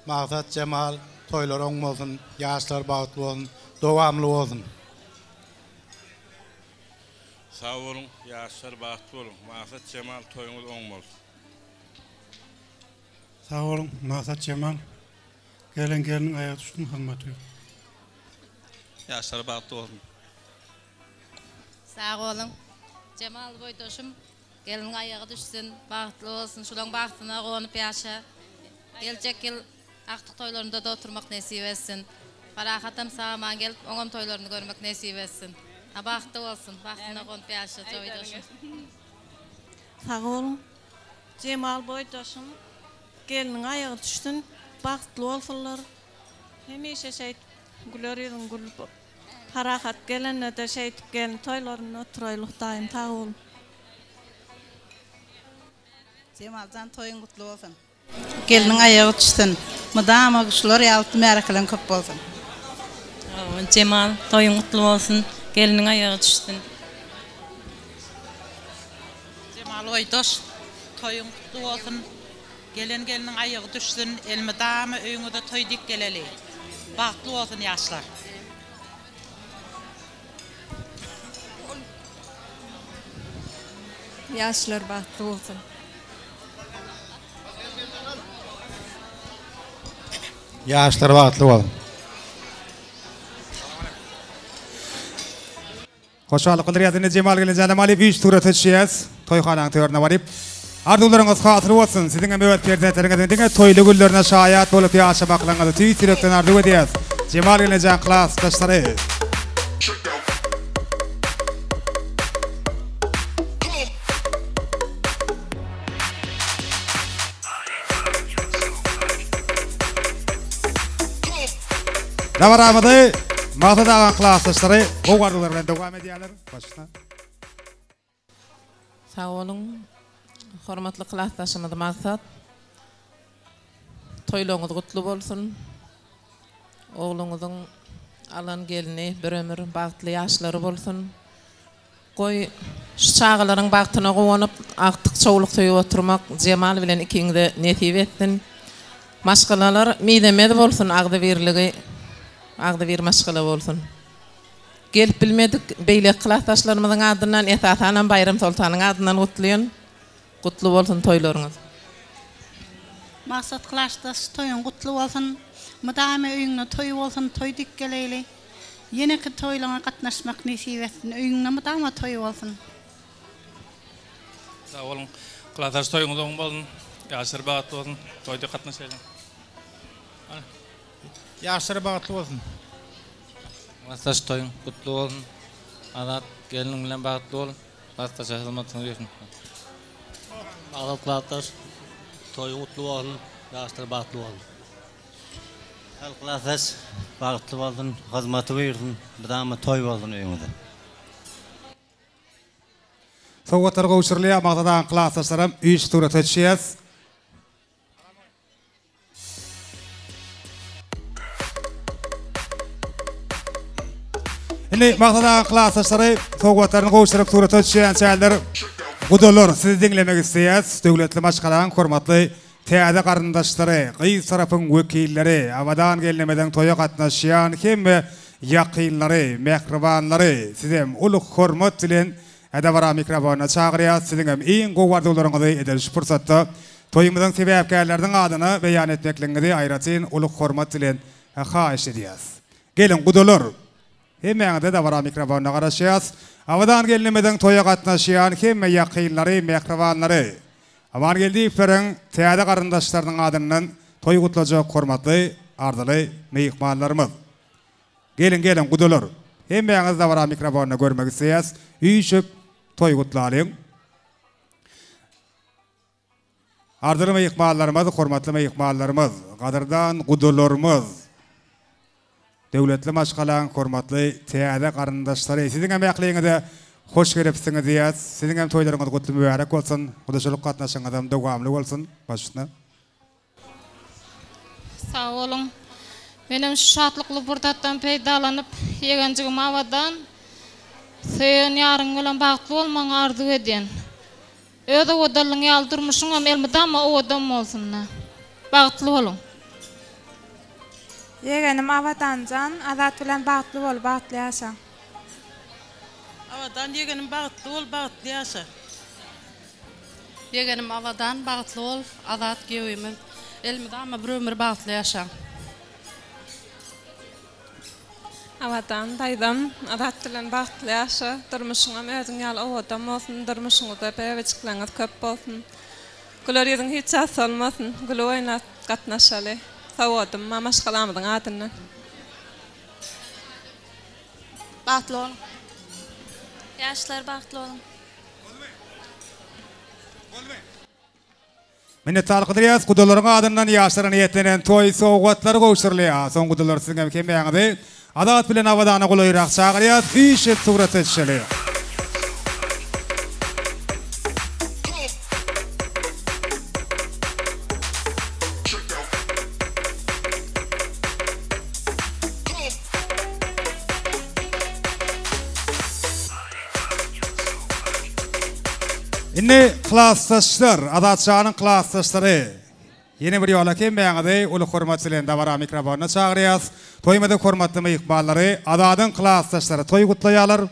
Maksat Jemal toýlar oň bolsun ýaşlar bagtly bolsun dowamly bolsun. Sag boluň ýaşlar bagtly boluň Maksat Jemal toýuňyz oň bolsun. Sag boluň Maksat Jemal gelen gelniň aýagy düşsün hyzmaty ýok. Ýaşlar bagtly bolsun. Sag boluň. Jemal boýdaşym gelniň aýagy düşsün, bagtly bolsun, şulaň bagtyna guwanyp ýaşa. Geljek ýyl agtyk toýlarynda-da oturmak nesip etsin. Parahatam sag-aman gelip, oňam toýlaryny görmek nesip etsin. Bagtly bolsun, bagtyna guwanyp ýaşa boýdaşym. Sag boluň. Jemal boýdaşym gelniň aýagy düşsün, bagtly bolsunlar. Hemişe şeýdip güler ýüzüň gülüp Parahat gelende-de şeýdip gelin toýlarynda oturaýly Hudaýym sag bol. Jemaljan toýuň gutly bolsun. Gelniň aýagy düşsün. Mydama şular ýaly märekeleň köp bolsun. Jemal toýuň gutly bolsun. Gelniň aýagy düşsün. Jemal oýdaş toýuň gutly bolsun. Gelen gelniň aýagy düşsün elmydama öýüňize toý dik geleli. Bagtly bolsun ýaşlar. Ýaşlar bagtly bolsun. Ýaşlar bagtly bolsun. Hoşallyk bildirýäs. Indi Jemal gelin Jänemalyýew üç surata düşýäs. Toýhanaň törüne baryp. Arzuwlaryňyz hasyl bolsun! Siziň hem öz perzentleriňiziň diňe toýly günlerine şaýat bolup ýaşamaklygyňyzy tüýs ýürekden arzuw edýäs. Jemal gelnejeň klasdaşlary. Dabaramyzy Maksat agaň klasdaşlary gowy arzuwlar bilen dowam edýärler. Başla. Sag boluň. Hormatly klasdaşymyz Maksat. Toýlaryňyz gutly bolsun. Ogluňyzyň alan gelni bir ömür bagtly ýaşlary bolsun. Goý, şu çagalaryň bagtyna guwanyp, agtyk çowluk söýüp oturmak Jemal bilen ikiňize nesip etsin. Maşgalalar mizemez bolsun, agzybirligi agzybir maşgala bolsun. Gelip bilmedik beýleki klasdaşlarymyzyň adyndan, esasanam Baýram Soltanyň adyndan gutlaýan. Gutly bolsun toýlaryňyz. Maksat klasdaş toýuň gutly bolsun. Mydama öýüňde toý bolsun, toý dik geleýli. Ýeneki toýlaňa gatnaşmak nesip etsin. Öýüňde mydama toý bolsun. Sag boluň. Klasdaş toýuňyz oň bolsun. Ýaşlar bagtly bolsun. Toýda gatnaşaýlyň. Ýaşlar bagtly bolsun. Klasdaş toýuň gutly bolsun. Azat gelniň bilen bagtly bol. Klasdaşa hyzmatyňyz ýetsin. Azat klasdaş toýuň gutly bolsun. Ýaşlar bagtly bolsun. Sal klasdaş bagtly bolsun, hyzmaty buýursyn, mydama toý bolsun öýüňizde. Sowgatlar gowşurylýar, Maksat agaň klasdaşlaram üýşüp surata düşýäs. Indi Maksat aga klasdaşlary sowgatlaryny gowşuryp surata düşýänçäler gudalar sizi diňlemek isleýäs. Döwletli maşgalaň hormatly täze garyndaşlary, gyz tarapyň wekilleri, Abadan gelnemiziň toýa gatnaşýan hemme ýakynlary, mähribanlary sizem uly hormat bilen dabara mikrofonyna çagyrýas. Siziňem iň gowy arzuwlaryňyzy edil şu pursatda Toýumyzyň sebäpkärleriniň adyna beýan etmekligiňizi aýratyn uly hormat bilen haýyş edýäs. Geliň, gudalar! Hemmäňize dabara mikrofonyna garaşýas. Abadan gelnimiziň toýa gatnaşýan hemme ýakynlary, mähribanlary, Amangeldiýewleriň täze garyndaşlarynyň adyndan toý gutlajak hormatly, arzyly myhmanlarymyz! Geliň, geliň, gudalar! Hemmäňizi dabara mikrofonyna görmek isleýäs. Üýşüp toý gutlalyň! Arzyly myhmanlarymyz, hormatly myhmanlarymyz, gadyrdan gudalarymyz, döwletli maşgalaň hormatly täze garyndaşlary, siziňem ähliňize hoş gelipsiňiz diýýäs. Siziňem toýlaryňyz gutly mübärek bolsun, gudaçylyk gatnaşygyňyzam dowamly bolsun. Baş üstüne. Sag boluň. Menem şu şatlykly pursatdan peýdalanyp, ýegenjigim Abadan, söýen ýaryň bilen bagtly bolmagyňy arzuw edýän. Öz owadanlygyň ýaly durmuşyňam elmydama owadan bolsun. Bagtly boluň. Ýegenim Abadanjan Azat bilen bagtly bol bagtly ýaşa. Abadan ýegenim bagtly bol bagtly ýaşa. Ýegenim Abadan bagtly bol Azat giýewimiz elmydama bir ömür bagtly ýaşaň. Abadan daýzam Azat bilen bagtly ýaşa durmuşyňam özüň ýaly owadan bolsun durmuşyňyzda bäbejikleriňiz köp bolsun güler ýüzüň hiç wagt solmasyn gülüp oýnap gatnaşaly sowgadym bar maşgalamyzyň adyndan. Bagtly boluň. Ýaşlar bagtly boluň. Minnetdarlyk bildirýäris. Gudalaryň adyndan ýaşlara niýetlenen toý sowgatlary gowşurylýar. Soň gudalar siziň hem hemmäňizi Azat bilen Abadana golaýrak çagyrýas. Üýşüp surata düşeli. Indi klasdaşlar, Azatjanyň klasdaşlary, ýene bir ýola hemmäňizi uly hormat bilen dabara mikrofonyna çagyrýas. Toýumyzyň hormatly myhmanlary, Azadyň klasdaşlary toý gutlaýarlar.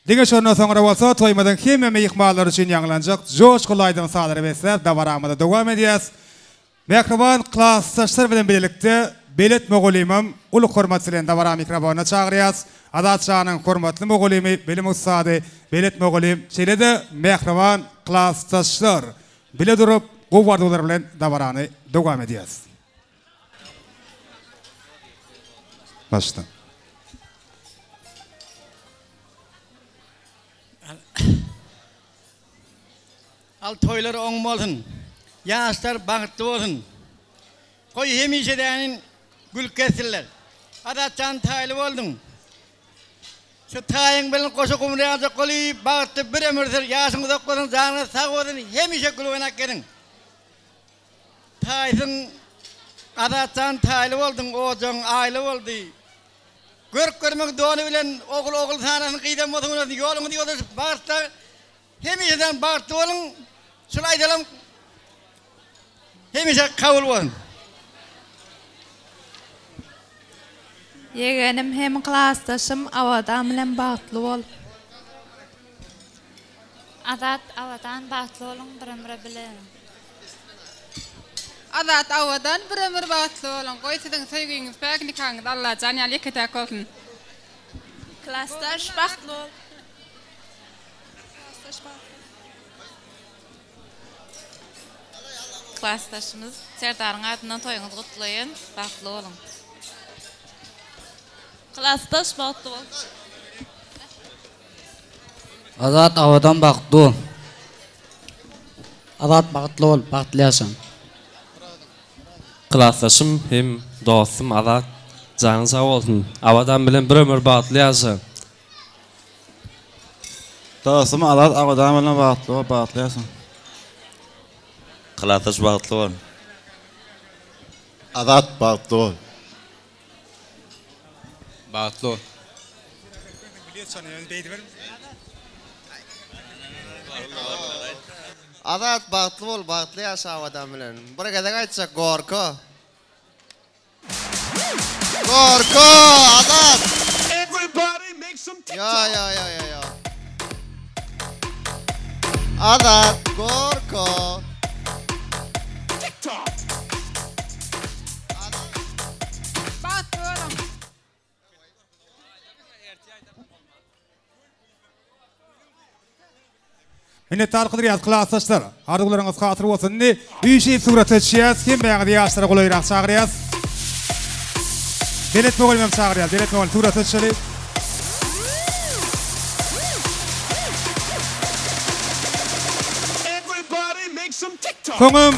Diňe şondan soňra bolsa toýumyzyň hemme myhmanlary üçin ýaňlanjak joşguly aýdym-sazlara besläp dabaramyzy dowam edýäs. Mähriban klasdaşlar bilen bilelikde. Belet mugallymam uly hormat bilen dabara mikrofonyna çagyrýas. Azat janyň hormatly mugallymy, bilim ussady Belet mugallym, şeýle-de mähriban klasdaşlar bile durup gowy arzuwlar bilen dabarany dowam edýäs. Başla. Al toýlar oň bolsun. Ýaşlar bagtly bolsun. Goý hemişe dänin gülüp gezsinler. Azatjan taýly bolduň. Şu taýyň bilen goşa gumry aljak goly bagtly bir ömür sür ýaşyň uzak bolsun janyňyz sag bolsun hemişe gülüp oýnap geziň. Taýsyň Azatjan taýly bolduň ojagyň aýly boldy. Görk görmek dony bilen ogul ogul sanasyn gyzam bolsa oynasyn ýoluňyz ýoldaşyp bagtla Hemişeden bagtly boluň şul aýdalam hemişe kabul bolsun. Ýegenim hem klasdaşym Abadan bilen bagtly bol. Azat Abadan bagtly boluň bir ömre bile. Azat Abadan bir ömür bagtly boluň goý siziň söýgiňiz päk nikaňyz Allajan ýaly ýeke täk bolsun. Klasdaş bagtly bol. Klasdaşymyz Serdaryň adyndan toýuňyzy gutlaýyn. Bagtly boluň. Klasdaş bagtly bol. Azat Abadan bagtly bol. Azat bagtly bol, bagtly ýaşa. Klasdaşym hem dostum Azat janyň sag bolsun. Abadan bilen bir ömür bagtly ýaşa. Dostum Azat Abadan bilen bagtly bol bagtly ýaşa. Klasdaş bagtly bol. Azat bagtly bol. Bagtly bol. Azat bagtly bol bagtly ýaşa Abadan bilen. Bir gezek aýtjak gorko. Gorko Azat. Everybody make some Yo yo yo yo yo. Azat gorko. Bagtly boluň. Minnetdarlyk bildirýäris klasdaşlar. Arzuwlaryňyz hasyl bolsun. Indi üýşüp surata düşýäs. Hemmäňizi ýaşlara golaýrak çagyrýas. Belet mugallymam çagyrýas. Belet mugallym surata düşeli. Soňam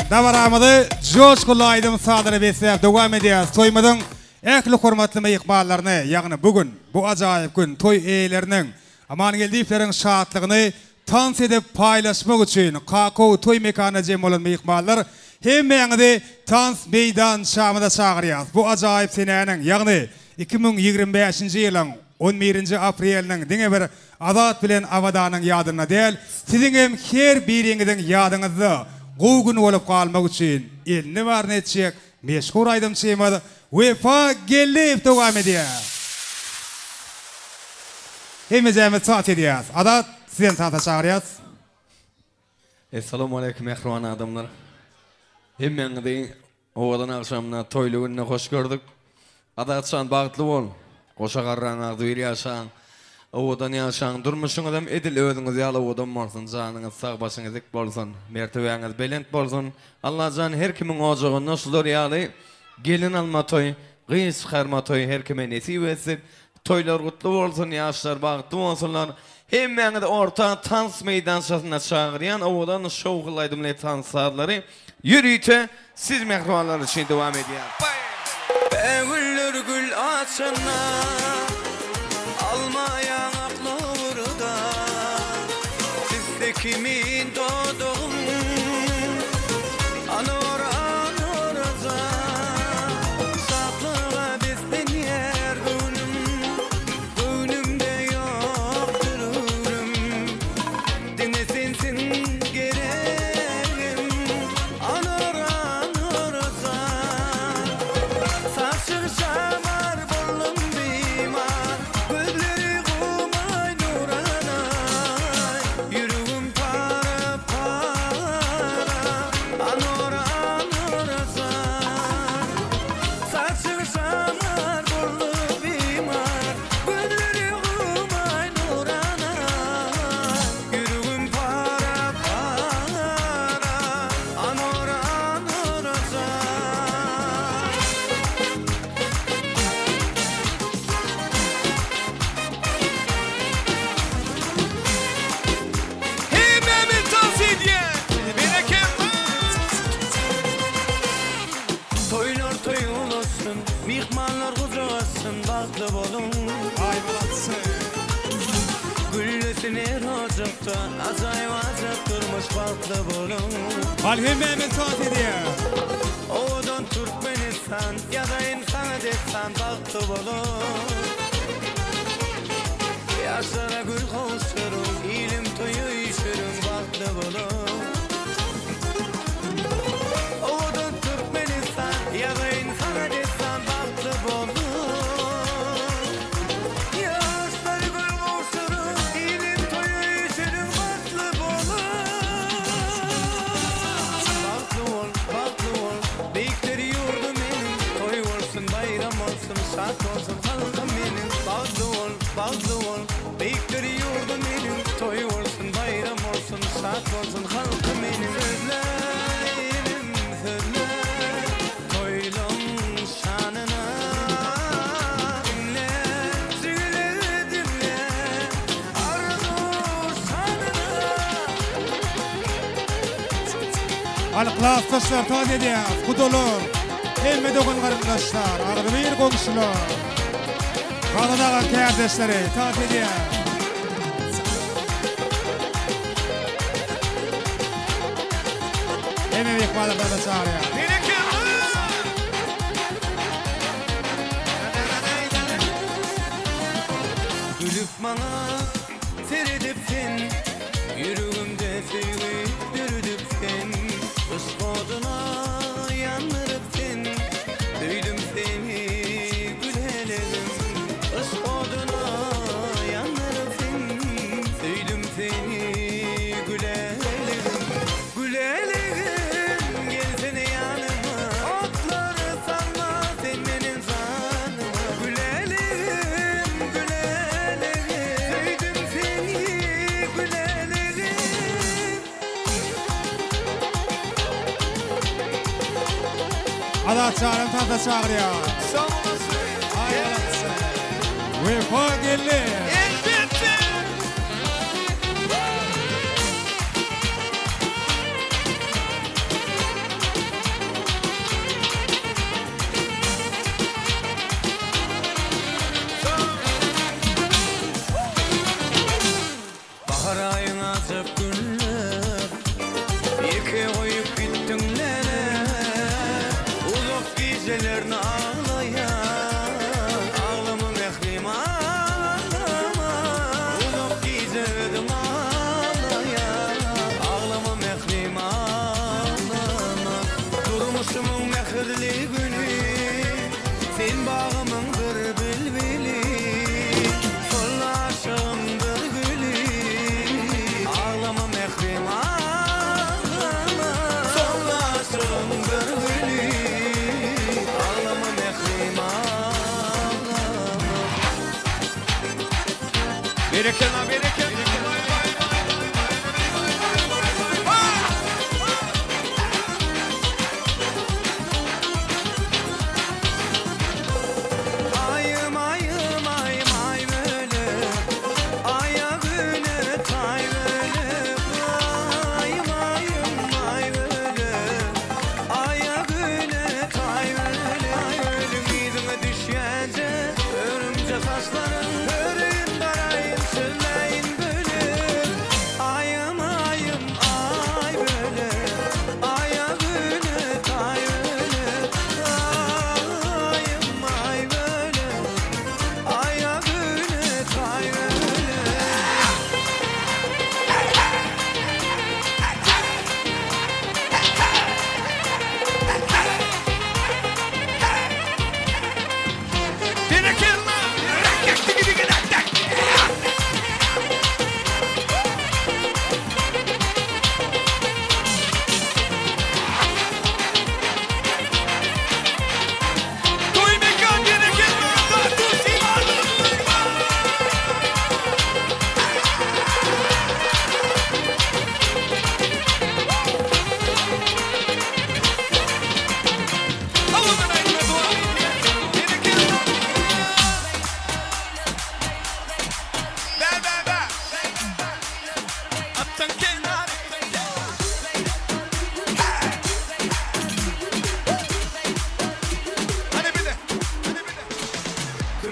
dabaramyzy joşgunly aýdym-sazlara besläp dowam edýäs. Toýumyzyň ähli hormatly myhmanlaryny, ýagny bu gün, bu ajaýyp gün toý eýeleriniň Amangeldiýewleriň şatlygyny tans edip paýlaşmak üçin Kakow toý mekanyna jem bolan myhmanlar hemmäňizi tans meýdançamyza çagyrýas. Bu ajaýyp senäniň, ýagny 2025-nji ýylyň on birinji apreliniň diňe bir Azat bilen Abadanyň ýadynda däl, siziň hem her biriňiziň ýadyňyzda gowy gün bolup galmak üçin elinde baryny etjek meşhur aýdymçymyz Wepa Geldiýew dowam edýär. Hemmejämiz tans edýäs. Azat sizem tansa çagyrýas. Essalawmaleýkum mähriban adamlar. Hemmäňizi owadan agşamda toýly günde hoş gördük. Azatjan bagtly bol. Goşa garraň agzybir ýaşaň. Owadan ýaşaň. Durmuşyňyzam edil özüňiz ýaly owadan bolsun. Janyňyz sag başyňyz dik bolsun. Mertebäňiz belent bolsun. Allajan her kimiň ojagynda şular ýaly Gelin alma toý, gyz çykarma toý her kime nesip etsin. Toýlar gutly bolsun, ýaşlar bagtly bolsunlar. Hemmäňizi orta tans meýdançasyna çagyrýan owadan şowhunly aýdymly tans sazlary ýörite siz mähribanlar üçin dowam edýär. Bägüller gül açanda, alma ýaňakly burda, Pisse kimin dodagym, Anora, Anorajan, Şatlyga beslenýär göwnüm, Göwnümde ýokdur öwrüm, Diňe sensiň geregim, Anora, Anorajan. Saçyň şamar boldum bimar, Gözleri gumaý nuranaý, Ýüregim para-para. Myhmanlar gujak açsyn, bagtly boluň. Aý malatçy. Güllesin her ojakda, ajaýyp ajap durmuş, bagtly boluň. Hal hemmämiz tans edýär. Owadan Türkmenistan, ýazaýyn saňa dessan, bagtly boluň. Ýaşlara gül gowşuryň, ilim toýa üýşüriň, bagtly boluň. Owadan Türkmenistan, ýazaýyn saňa dessan, bagtly boluň. Ýaşlara gül gowşuryň, ilim toýa üýşüriň, bagtly boluň. Bagtly bol, bagtly bol, beýikdir ýurdum meniň, toý bolsun, baýram bolsun, şat bolsun halkym meniň. Bagtly bol, bagtly bol, beýikdir ýurdum meniň, toý bolsun, baýram bolsun, şat bolsun halkym meniň. Sözle, ilim, sözle, toýlaň şanyna. Diňle, jigiler, diňle, arzuw şanyna. Hal klasdaşlar tans edýär. Gudalar, hemme dogan garyndaşlar, agzybir goňşular. Gazan aga kärdeşleri tans edýär. Hemme myhmanlar tansa çagyrýar. Gülüp maňa seredip sen, Ýüregimde söýgi döredip sen, Yşk oduna ýandyryp sen, Söýdüm seni gülelegim. Yşk oduna ýandyryp sen, Söýdüm seni gülelegim. Gülelegim gelsene ýanyma, Otlary salma sen meniň janyma. Gülelegim, gülelegim, Söýdüm seni gülelegim. Azat çagrym tansa çagyrýar. Aý malatçy. Wepa geldi. Elbetde. Bahar aýyň ajap günler, Ýeke goýup gitdiň meni. Uzak gijelerini aglaýan, Aglama mährim aglama. Uzak gije özüň aglaýan, Aglama mährim aglama. Durmuşymyň mähirli güli, Sen bagymyň bir bilbili, Şol aşygymdyr güli. Aglama mährim aglama, Şol aşygymdyr güli. Aglama mährim aglama. Berekella, berekella. Aýym aýym aýym aý bölek, Aýa güne taý bölek. Aýym aýym aý bölek, Aýa güne taý bölek. Aý bölek yzyňa düşýänçä, Örümje saçlaryň. Göreýin garaýyn sözläýin bölek.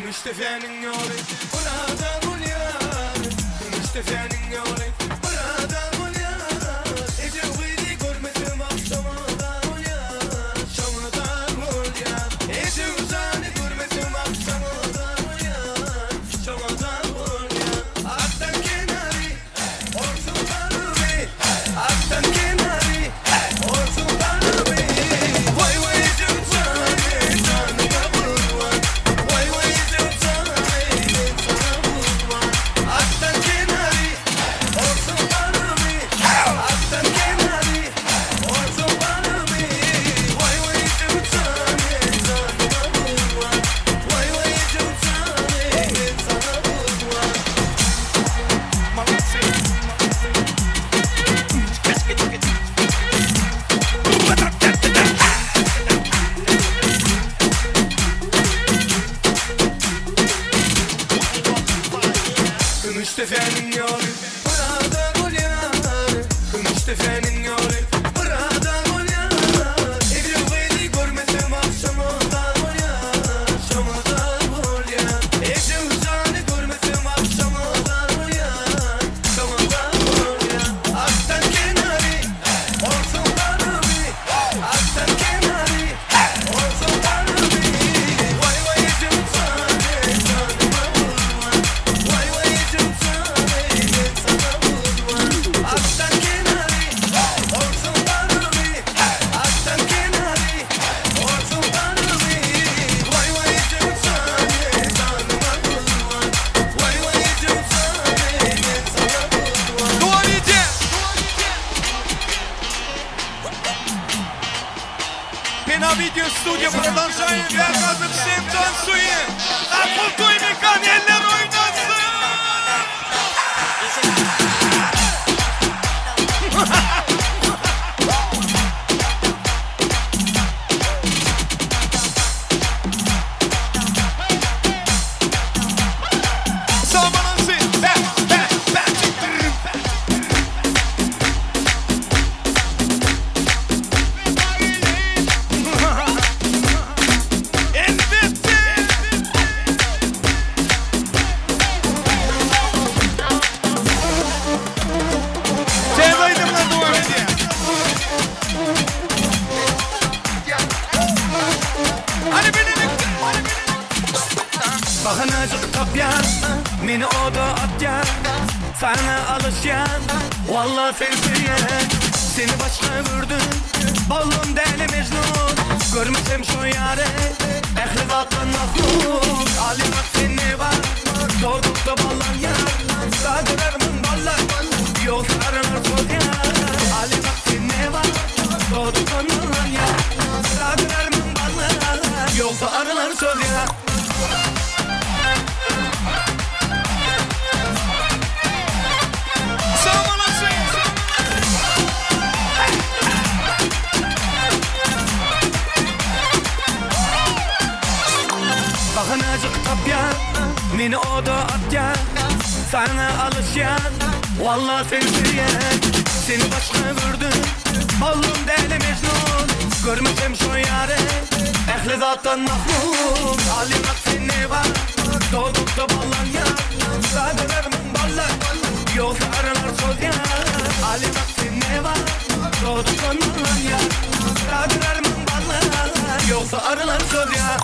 Gümüşdepäniň ýoly Burada bolýar Gümüşdepäniň ýoly Burada bolýar Ejeň gyzy görmesem agşama zar bolýar Şoňa zar bolýar Ejeň jany görmesem agşama zar bolýar Şoňa zar bolýar Atdan kenary Orsuň galyby Atdan kenary Orsuň galyby Waý waý ejem jany Janyňa gurban Waý waý ejem jany Men saňa gurban Atdan kenary Orsuň galyby Atdan kenary Orsuň galyby Waý waý ejem jany Janyňa gurban Waý waý ejem jany Men saňa gurban. Gümüşdepäniň ýoly Burada bolýar Gümüşdepäniň ýoly Burada bolýar Ejem gyzy görmesem agşama zar bolýar Şoňa zar bolýar Ejem jany görmesem agşama zar bolýar Şoňa zar bolýar Atdan kenary Olsun garyby Atdan kenary Olsun garyby Waý waý ejem jany Janyma gurban Waý waý ejem jany Men saňa gurban Atdan kenary Olsun garyby Atdan kenary Olsun garyby Waý waý ejem jany Janyma gurban Waý waý ejem jany Men saňa gurban Dowam edýär. Pena Video Studio продолжаем. Verkazım всем танцуем. Akul mekan eller oynasın. Salmanın Back, back, back. Elbette. Täze aýdymlar dowam edýär. Hadi bilelikde. Bahanacık tapýan, meni oda atýan, Sana alışýan, walla sen söýen. Seni başga gördüm, boldum däli Mejnun. Görmesem şo ýary, ähli zatdan mahrum. Alymak sen ne bar, dogdukda ballan ýar. Sadyrarmyň ballar, ýogsa aralar sozýar. Alymak sen ne bar, dogdukda ballan ýar. Sadyrarmyň ballar, ýogsa aralar sozýar. Salmanın Bahanacık tapýan, meni oda atýan, Sana alışýan, walla sen söýen. Seni başga gördüm, boldum däli Mejnun. Görmesem şo ýary, ähli zatdan mahrum. Alymak sen ne bar, dogdukda ballan ýar. Sadyrarmyň ballar, ýogsa aralar sozýar. Alymak sen ne bar, dogdukda ballan ýar. Sadyrarmyň ballar, ýogsa aralar sozýar.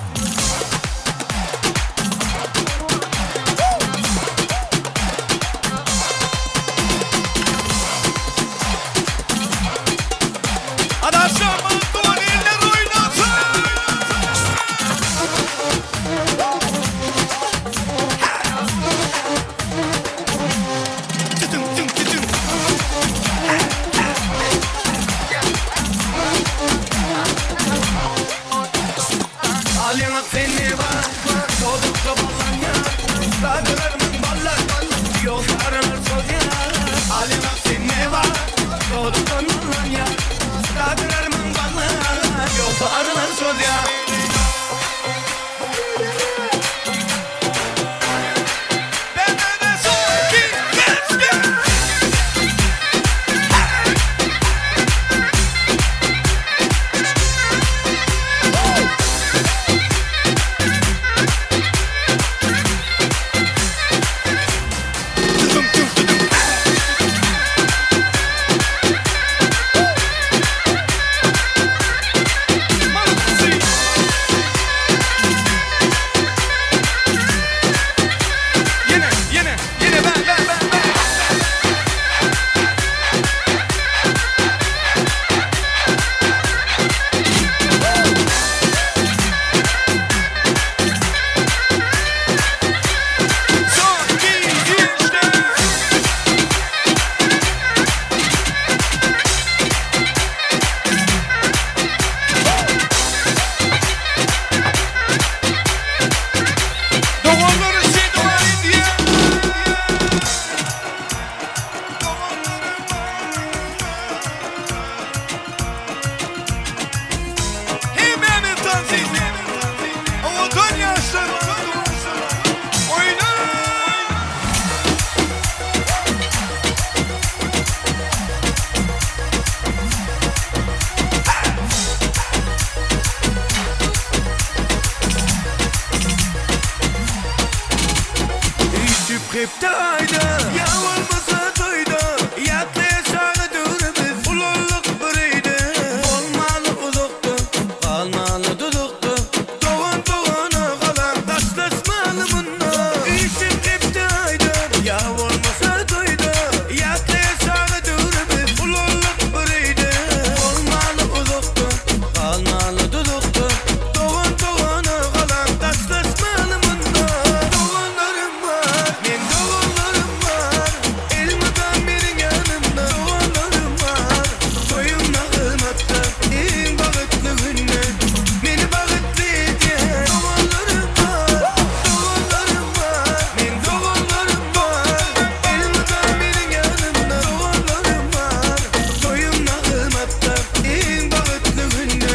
Adaşlar Doğan eller oynasın. Tütün tütün tütün. Alýan Obadaşlar. Oýna! Üýşüp hepde aýda, ýa bolmasa toýda, Ýatlaýaşaga döwrümiz, ulaldyk bir öýde. Bolmaly uzakda, galmaly duzakda, Dogan dogana galar, daşlaşmaly munda. Üýşüp hepde aýda, ýa bolmasa toýda, Ýatlaýaşaga döwrümiz, ulaldyk bir öýde. Bolmaly uzakda, galmaly duzakda, Dogan dogana galar, daşlaşmaly munda. Doganlarym bar, meň doganlarym bar, Elmydam meniň ýanymda doganlarym bar. Toýumda hyzmatda, iň bagtly günde, Meni bagtly edýän doganlarym bar. Doganlarym bar, meň doganlarym bar, Elmydam meniň ýanymda doganlarym bar. Toýumda hyzmatda, iň bagtly günde,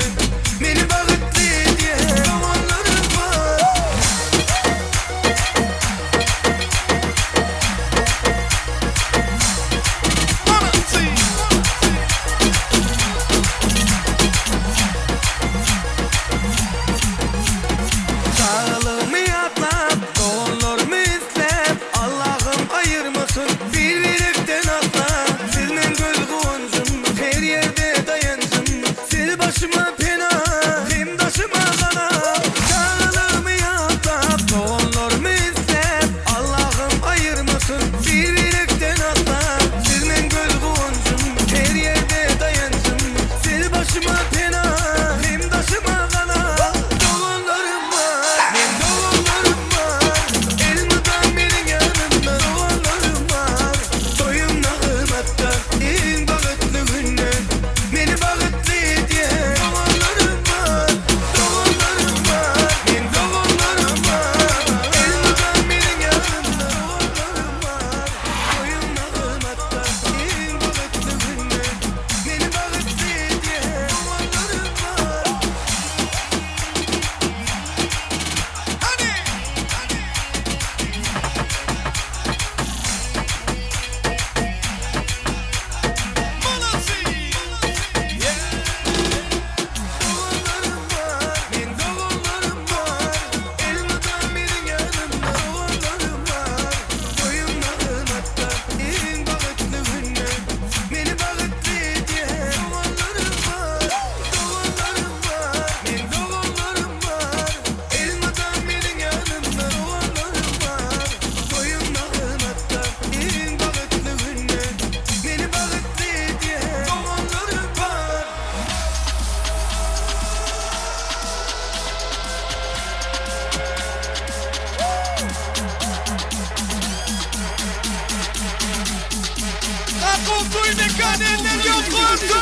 Meni bagtly edýän doganlarym bar. Çagalygymy ýatlap, doganlarymy isläp, Allahym aýyrmasyn bir-birekden asla. Siz meň göz guwanjym, her ýerde daýanjym, Siz başyma pena, hem daşyma gala. Çagalygymy ýatlap, doganlarymy isläp, Allahym aýyrmasyn bir-birekden asla. Siz meň göz guwanjym, her ýerde daýanjym, Siz başyma pena, hem daşyma gala. Doganlarym bar, meň doganlarym bar, Elmydam meniň ýanymda doganlarym bar. Toýumda hyzmatda, iň bagtly günde, Meni bagtly edýän doganlarym bar. Doganlarym bar, meň doganlarym bar, Elmydam meniň ýanymda doganlarym bar. Toýumda hyzmatda, iň bagtly günde, Meni bagtly edýän doganlarym bar. Doganlarym bar, meň doganlarym bar, Elmydam meniň ýanymda doganlarym bar. Toýumda hyzmatda, iň bagtly günde, Meni bagtly edýän doganlarym bar. Doganlarym bar, meň doganlarym bar, Elmydam meniň ýanymda doganlarym bar. Toýumda hyzmatda, iň bagtly günde, Meni bagtly edýän doganlarym bar. Kakow toý mekan eller ýokarda!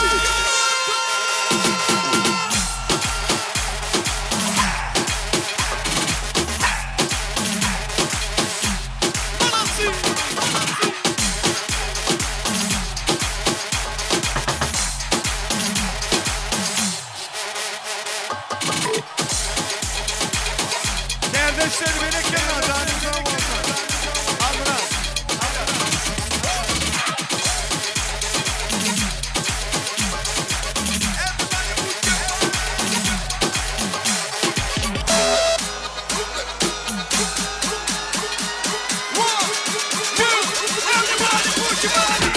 Kardeşler berekella janyň sag bolsun. Al biraz. One, two, everybody put your body.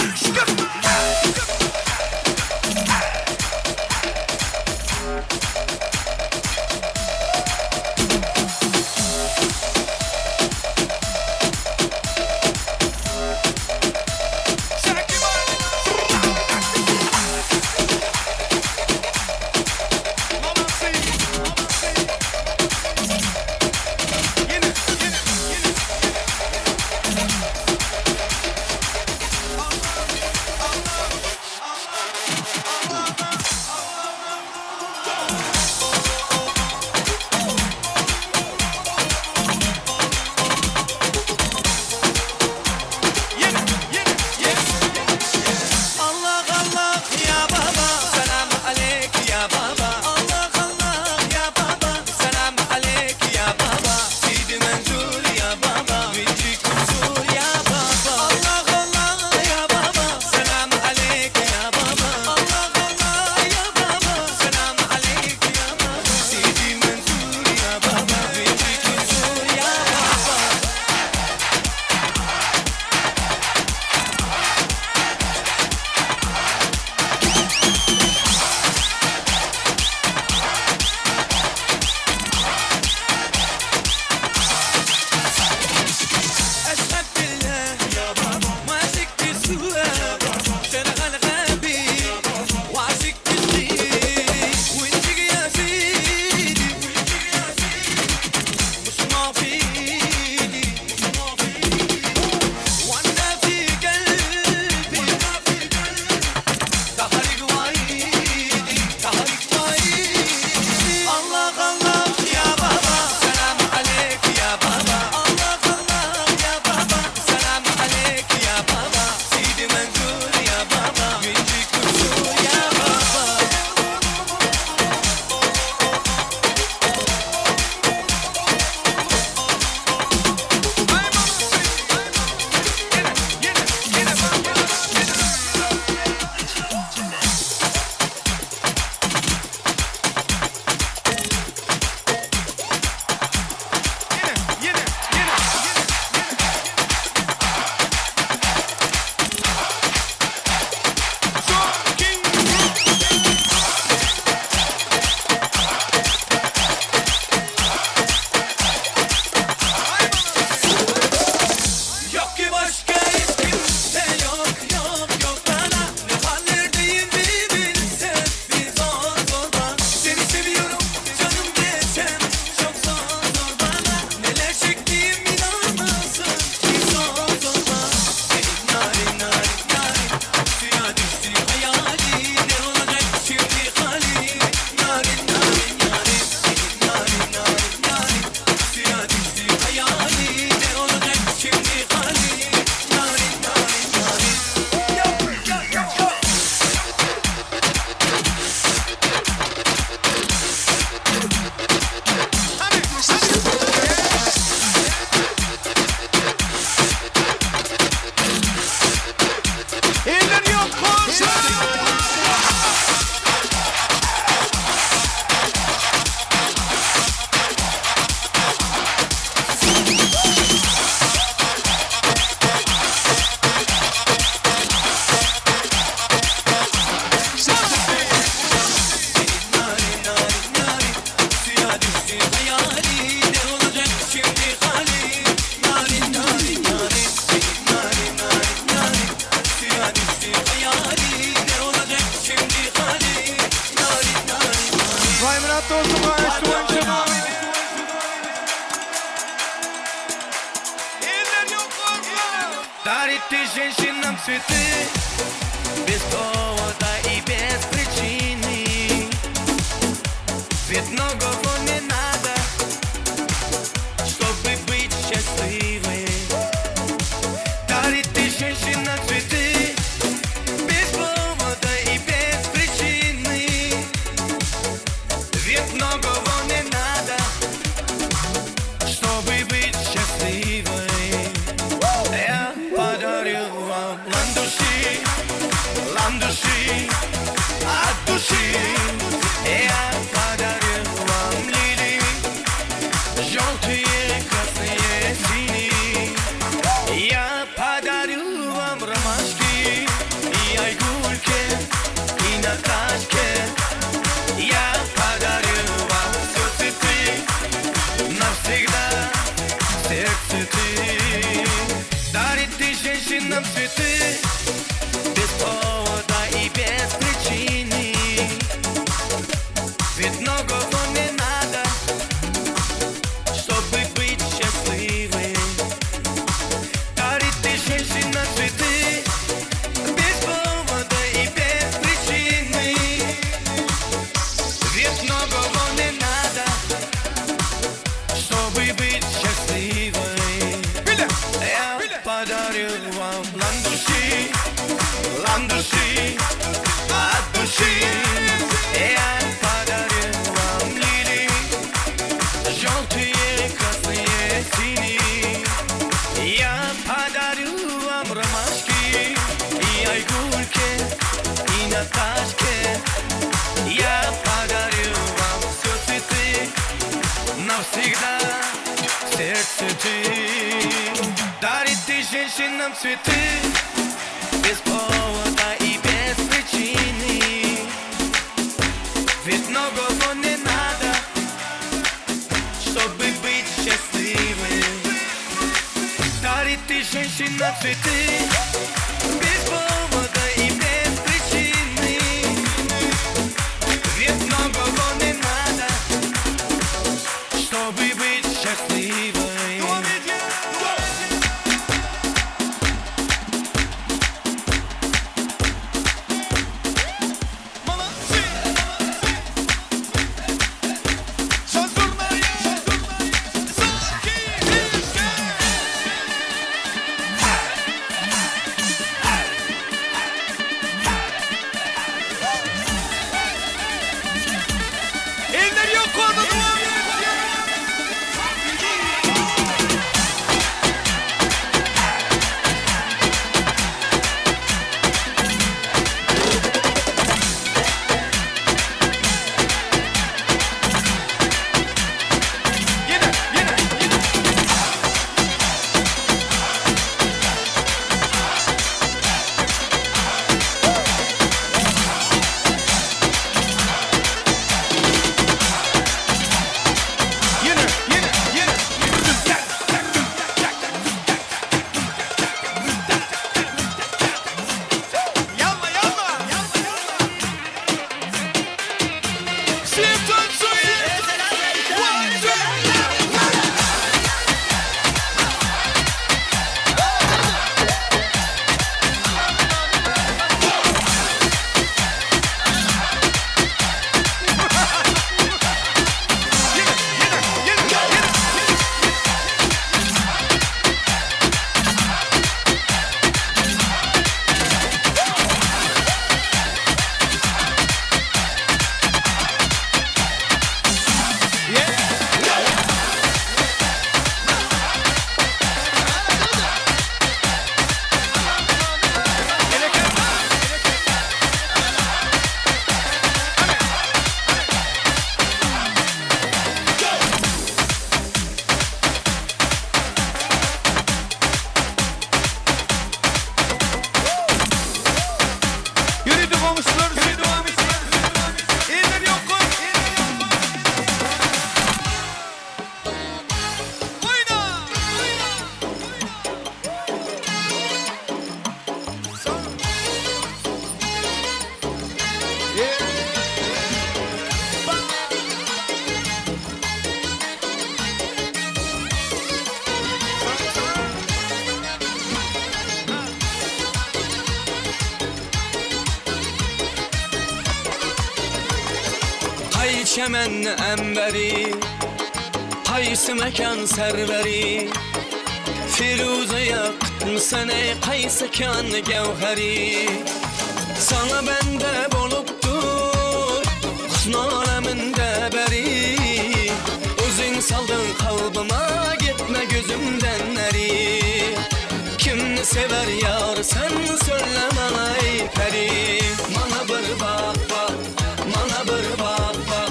Дарит ты женщинам цветы Без повода и без причины Ведь многого не надо Чтобы быть счастливой Дарит ты женщинам цветы Без повода и без причины Ведь многого не надо Чтобы быть счастливой Я подарю вам ландыши, ландыши от души Я подарю вам лилии, желтые, красные, синие Я подарю вам ромашки и айгульки, и Наташке Я подарю вам все цветы навсегда сердце ты Дарит ты женщинам цветы Без повода и без причины Ведь многого не надо Чтобы быть счастливой Дарит ты женщинам цветы Без повода и без причины Ведь многого не надо чтобы быть счастливой Я подарю вам ландыши, ландыши от души Я подарю вам лилии, желтые, красные, синие Я подарю вам ромашки и айгульки, и Наташке Я подарю вам все цветы навсегда сердце ты Дарит ты женщинам цветы Без повода и без причины Ведь многого не надо Чтобы быть счастливой Дарит ты женщинам цветы Без повода и без причины Ведь многого не надо чтобы быть счастливой. Çemenni emberi Kaýsy mekan serweri Firuze ýakytmysan eý kaýsy kan gewheri Saňa bende bolupdyr Husn aleminde beri Özüň saldyň kalbyma gitme gözümden neri Kimni sewer ýar sen sölle maňa eý peri Maňa bir bak bak Maňa bir bak bak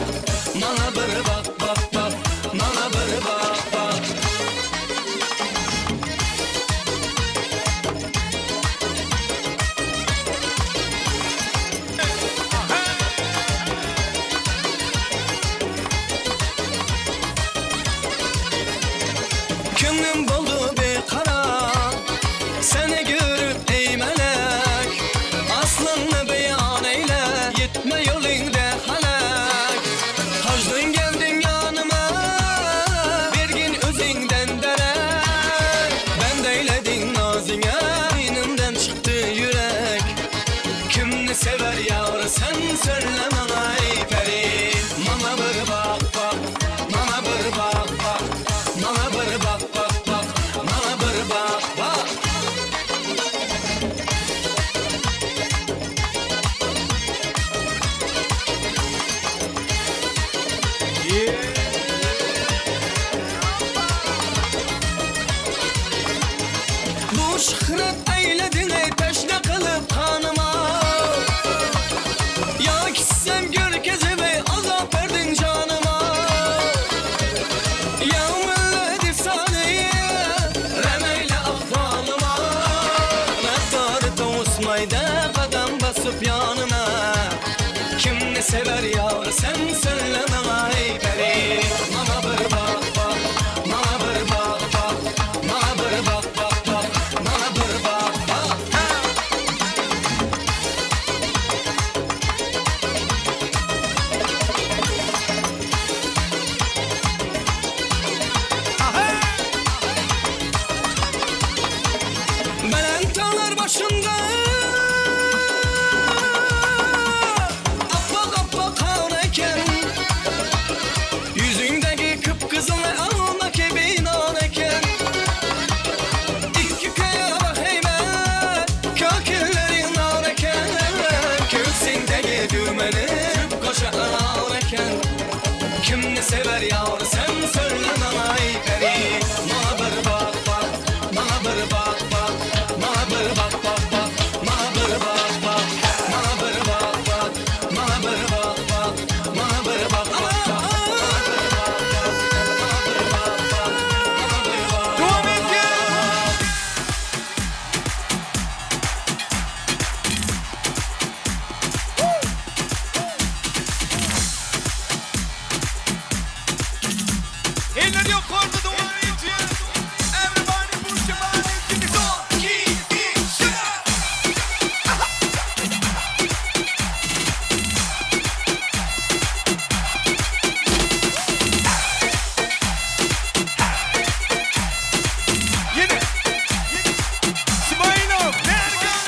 Maňa bir bak bak bak Maňa bir bak bak. Köňlüm boldy bikarar Seni görüp eý melek Aslyňny beýan eýle Ýetme ýolyňda hälek Haždan geldiň ýanyma Bergin özüňden derek Bend eýlediň nazyňa Dinimden çykdy ýürek Kimni sewer ýar sen sölle maňa eý peri Maňa bir bak bak Maňa bir bak bak Maňa bir bak bak bak Maňa bir bak bak. Bu şyhrat eýlediň eý teşne kylyp ganyma Ýa gitsem görkezip eý azap berdiň janyma Ýa millet efsane rem eýle ahwalyma Raftary towusmaýda gadam basyp ýanyma Kimni sewer ýar sen sölle maňa eý peri Maňa bir bak bak maňa bir bak bak Maňa bir bak bak bak maňa bir bak bak ha. Belent daglar başynda Appak-appak gar eken Ýüzüňdäki kyp-gyzyl alma kibi nar eken Ikki köýe heýme Kökülleri nar eken Köksüňdäki düwmeli Goşa anar eken Kimni sewer ýar sen söyle maňa eý peri Maňa bir bak bak Maňa bir bak bak Maňa bir bak bak bak Maňa bir bak bak Maňa bir bak bak Maňa bir bak bak Maňa bir bak bak bak Maňa bir bak bak Maňa bir bak bak Maňa bir bak Dowam edýär. Eller ýokarda dowam edýär. Everybody put your money in the song. Keep it shut. Ýene. Smailow, Mergen.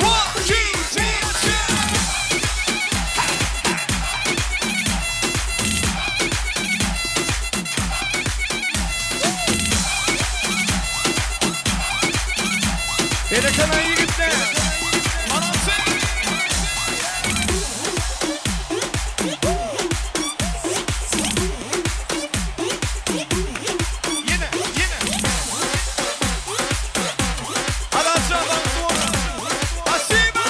One, two, three, four. Berekella ýigitler. Manasy. Ýene, ýene. Alaşa Spasibo.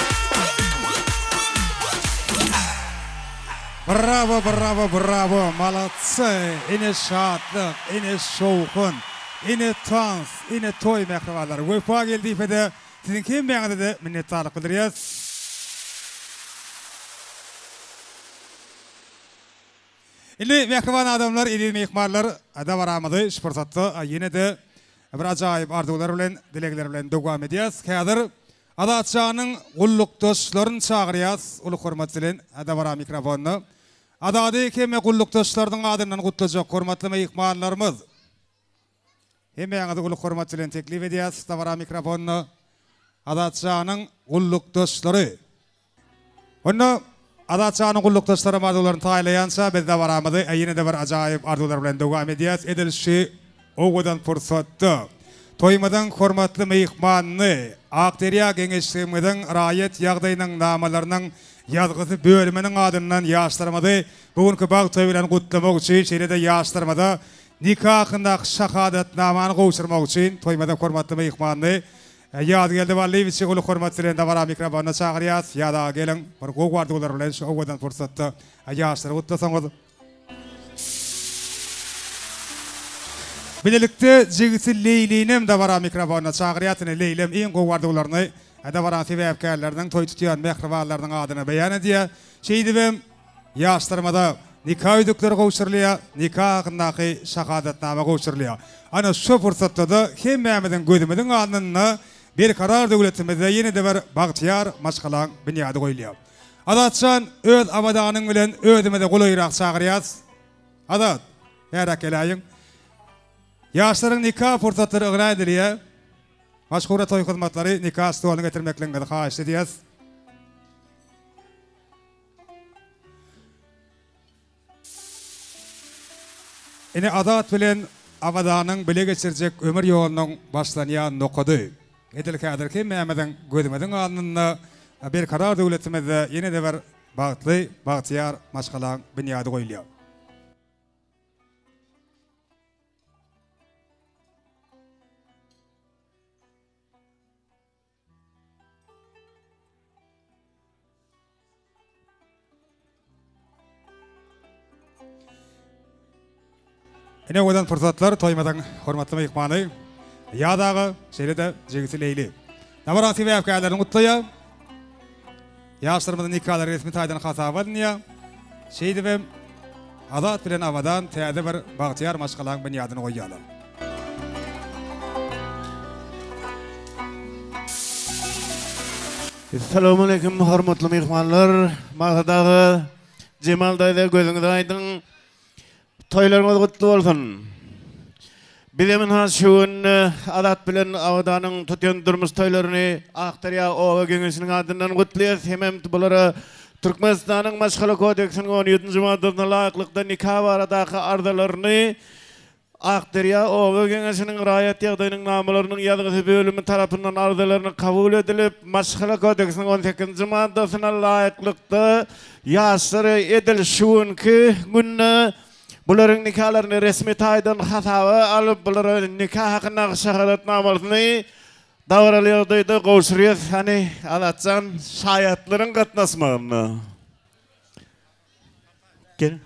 Brawo brawo brawo malatsy ine şatlyk ine şowhun ine tans ine toý mähribanlar Wepa Geldiýewede siziň hemmäňizede minnetdarlyk bildirýäs. Indi mähriban adamlar, eziz myhmanlar, dabaramyzy şu pursatda ýene-de bir ajaýyp arzuwlar bilen, dilegler bilen dowam edýäs. Häzir Azatjanyň gullukdaşlaryny çagyrýas uly hormat bilen dabara mikrofonyna. Azady hemme gullukdaşlarynyň adyndan gutlajak hormatly myhmanlarymyz. Hemmäňizi uly hormat bilen teklip edýäs dabara mikrofonyna Azatjanyň gullukdaşlary. Onda Azatjanyň gullukdaşlaram arzuwlaryny taýlaýança biz dabaramyzy ýene-de bir ajaýyp arzuwlar bilen dowam edýäs. Edil şu owadan pursatda toýumyzyň hormatly myhmanyny Akderýa geňeşligimiziň raýat ýagdaýynyň namalarynyň ýazgysy bölüminiň adyndan ýaşlarymyzy bu günki bagt toýy bilen gutlamak üçin şeýle-de ýaşlarymyza nika hakyndaky şahadatnamany gowşurmak üçin toýumyzyň hormatly myhmanyny Ýazgeldi Ballyýewiçi uly hormat bilen dabara mikrofonyna çagyrýas. Ýaz aga geliň, bir gowy arzuwlar bilen şu owadan pursatda ýaşlary gutlasaňyz. Bilelikde jigisi Leýlinem dabara mikrofonyna çagyrýas. Ine Leýlem iň gowy arzuwlaryny dabaranyň sebäpkärleriniň, toý tutýan mähribanlarynyň adyna beýan edýär. Şeýdibem Ýaşlarymyza nika ýüzükleri gowşurylýar, nika hakyndaky şahadatnama gowşurylýar. Ana şo pursatda-da hemmämiziň gözümiziň alnynda Berkarar döwletimizde ýene-de bir bagtyýar maşgalaň binýady goýulýar. Azatjan, öz Abadanyň bilen özümize golaýrak çagyrýas. Azat, bäräk geläýiň. Ýaşlaryň nika pursatlary yglan edilýär. Maşhura toý hyzmatlary nika stoluny getirmekligiňizi haýyşt edýäs. Ine Azat bilen Abadanyň bile geçirjek ömür ýolunyň başlanýan nokady. Edil häzir hemmämiziň gözümiziň alnynda Berkarar döwletimizde ýene-de bir bagtly, bagtyýar maşgalaň binýady goýulýar. Ine owadan pursatlar toýumyzyň hormatly myhmany Ýaz aga, şeýle-de jigisi Leýli. Dabara sebäpkärlerini gutlaýar. Ýaşlarymyzyň nikalary resmi taýdan hasaba alynýar. Şeýdibem Azat bilen Abadan täze bir bagtyýar maşgalaň binýadyny goýýarlar. Salowmaleýkim hormatly myhmanlar, Maksat aga, Jemal daýza gözüňiz aýdyň. Toýlaryňyz gutly bolsun! Bizem ynha şu gün Azat bilen Abadanyň tutýan durmuş toýlaryny Akderýa oba geňeşiniň adyndan gutlaýas hemem bulara Türkmenistanyň Maşgala kodeksiniň on ýedinji maddasyna laýyklykda nika baradaky arzalaryny Akderýa oba geňeşiniň raýat ýagdaýynyň namalarynyň ýazgysy bölümi tarapyndan arzalaryny kabul edilip, Maşgala kodeksiniň on sekizinji maddasyna laýyklykda Ýaşlary edil şu günki günde bularyň nikalaryny resmi taýdan hasaba alyp, bulara nika hakyndaky şahadatnamasyny dabaraly ýagdaýda gowşurýas. Hany, Azatjan, şaýatlaryň gatnaşmagynda. Gel.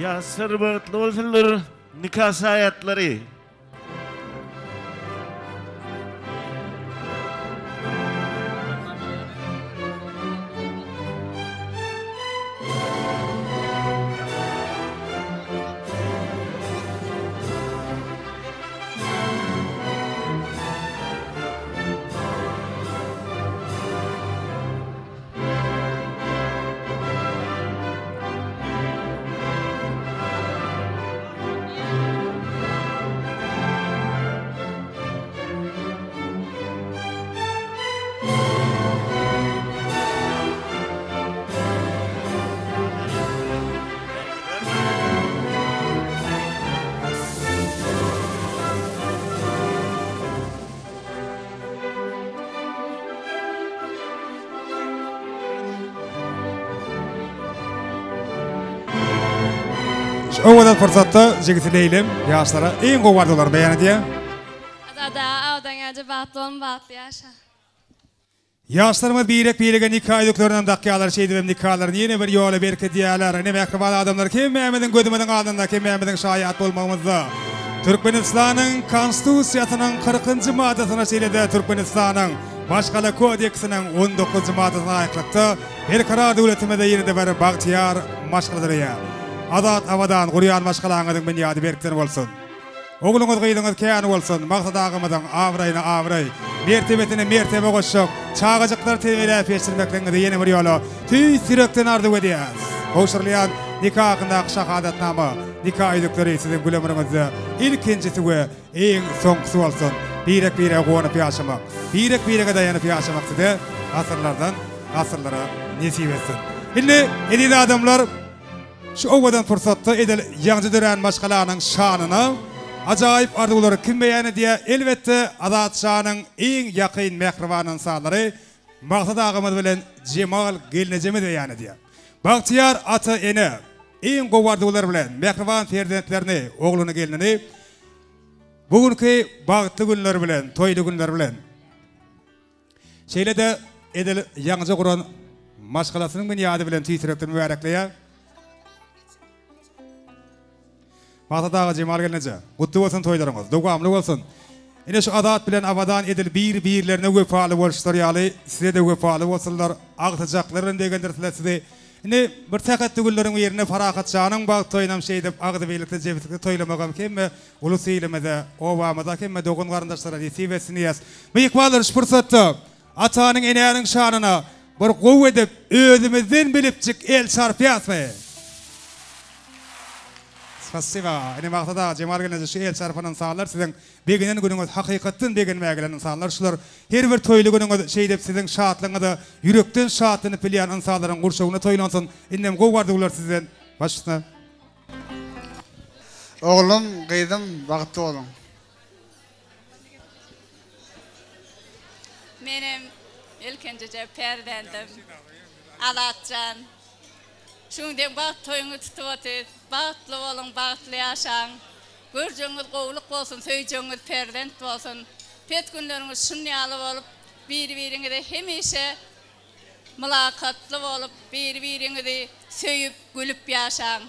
Ýaşlar bagtly bolsunlar nika şaýatlary. Şu owadan pursatda jigisi Leýlem ýaşlara iň gowy arzuwlaryny beýan edýär. Azat aga Abadan gelje bagtly bolun bagtly ýaşa. Ýaşlarymyz birek-birege nika ýüzüklerinem dakýarlar, şeýdibem nikalaryny ýene bir ýola berkidýärler. Ine, mähriban adamlar, hemmämiziň gözümiziň alnynda, hemmämiziň şaýat bolmagymyzda Türkmenistanyň Konstitusiýasynyň kyrkynjy maddasyna şeýle-de Türkmenistanyň Maşgala kodeksiniň on dokuzynjy maddasyna laýyklykda Berkarar döwletimizde ýene-de bir bagtyýar maşgala döreýär. Azat, abadan gurýan maşgalaňyzyň binýady berkden bolsun! Ogluňyz gyzyňyz kän bolsun Maksat agamyzyň abraýyna abraý, mertebesine mertebe goşjak çagajyklary terbiýeläp ýetişdirmekligiňizi ýene bir ýola tüýs ýürekden arzuw edýäris. Gowşurylýan nika hakyndaky şahadatnama, nika ýüzükleri siziň gül ömrüňizde ilkinjisi we iň soňkusy bolsun. Birek-birege guwanyp ýaşamak, birek-birege daýanyp ýaşamak size asyrlardan asyrlara nesip etsin. Indi eziz adamlar Şu owadan pursatda edil ýaňja dörän maşgalanyň şanyna ajaýyp arzuwlary kim beýan edýär? Elbetde, Azat şanyň iň ýakyn mähriban ynsanlary Maksat agamyz bilen Jemal gelnejemiz beýan edýär. Bagtyýar ata-ene iň gowy arzuwlar bilen mähriban perzentlerini, ogluny-gelnini bu günki bagtly günleri bilen, toýly günleri bilen Şeýle-de edil ýaňyja guran maşgalasynyň binýady bilen tüýs ýürekden mübärekleýär. Maksat aga Jemal gelneje, gutly bolsun toýlaryňyz, dowamly bolsun. Ine şu Azat bilen Abadan edil bir-birlerine wepaly boluşlary ýaly size-de wepaly bolsunlar, agtyjaklar bilen begendirsinler sizi. Indi bir sähetli günleriň birinde Parahat janyň bagt toýunam şeýdip agzybirlikde jebislikde toýlamagam hemme Ulus-ilimize, obamyza hemme dogan-garyndaşlara nesip etsin diýýäs. Myhmanlar şu pursatda atanyň, enäniň şanyna bir gowy edip özümizden bilipjik el çarpýasmy? Spasiba. Ine Maksat aga, Jemal gelneje şu el çarpan ynsanlar siziň begenen günüňiz hakykatdan begenmäge gelen ynsanlar şular. Her bir toýly günüňiz şeýdip siziň şatlygyňyza ýürekden şatlanyp bilýän ynsanlaryň gurşawynda toýlansyn. Indem gowy arzuwlar sizden. Baş üstüne. Oglum, gyzym bagtly boluň. Menem ilkinjije perzendim Azatjan. Şu gün seň bagt toýuňy tutup otyrys. Bagtly boluň, bagtly ýaşaň. Görjegiňiz gowluk bolsun, söýjegiňiz perzent bolsun. Pes günleriňiz şun ýaly bolup, biri-biriňize hemişe Mylakatly bolup, bir-biriňizi söýüp, gülüp ýaşaň.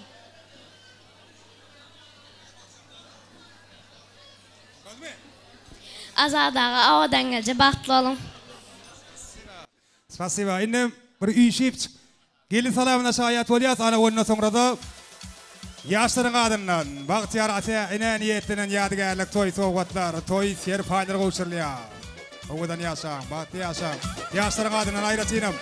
Azat aga owadan gelje bagtly boluň. Spasiba. Indi bir üýşüp gelin salamyna şaýat bolýas. Ana ondan soňrada ýaşlaryň adyndan Bagtyýar ata enä niýetlenen ýadygärlik toý sowgatlar, toý serpaýlar gowşurylýar. Owadan ýaşaň, bagtly ýaşaň. Ýaşlaryň adyndan aýratynam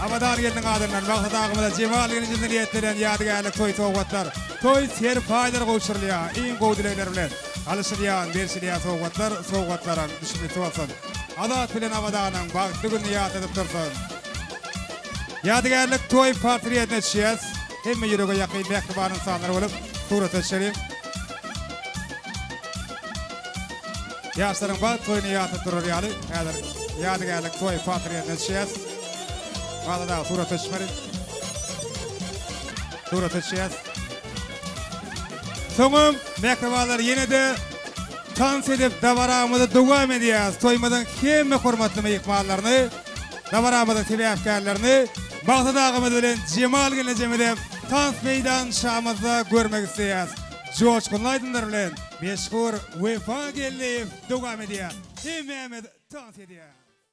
Abadan gelniň adyndan Maksat agamyza Jemal gelnejemize niýetlenen ýadygärlik toý sowgatlar, toý serpaýlar gowşurylýar. Iň gowy dilegler bilen alyşylýan, berşilýän sowgatlar sowgatlaram düşümlisi bolsun. Azat bilen Abadanyň bagtly gününi ýatladyp dursun. Ýadygärlik toý portretine düşýäs. Hemme ýürege ýakyn mähriban ynsanlar bolup surata düşeliň. Ýaşlaryň bagt toýuny ýatladyp durar ýaly, häzir ýadygärlik toý portretine düşýäs. Maksat aga surata düşmeli. Surata düşýäs. Soňam mähribanlar ýene-de tans edip dabaramyzy dowam edýäs. Toýumyzyň hemme hormatly myhmanlaryny, dabaramyzyň sebäpkärlerini Maksat agamyz bilen Jemal gelnejemizi tans meýdançamyzda görmek isleýäs. Joşgunly aýdymlar bilen meşhur Wepa Geldiýew dowam edýär. Hemmämiz tans edýäs.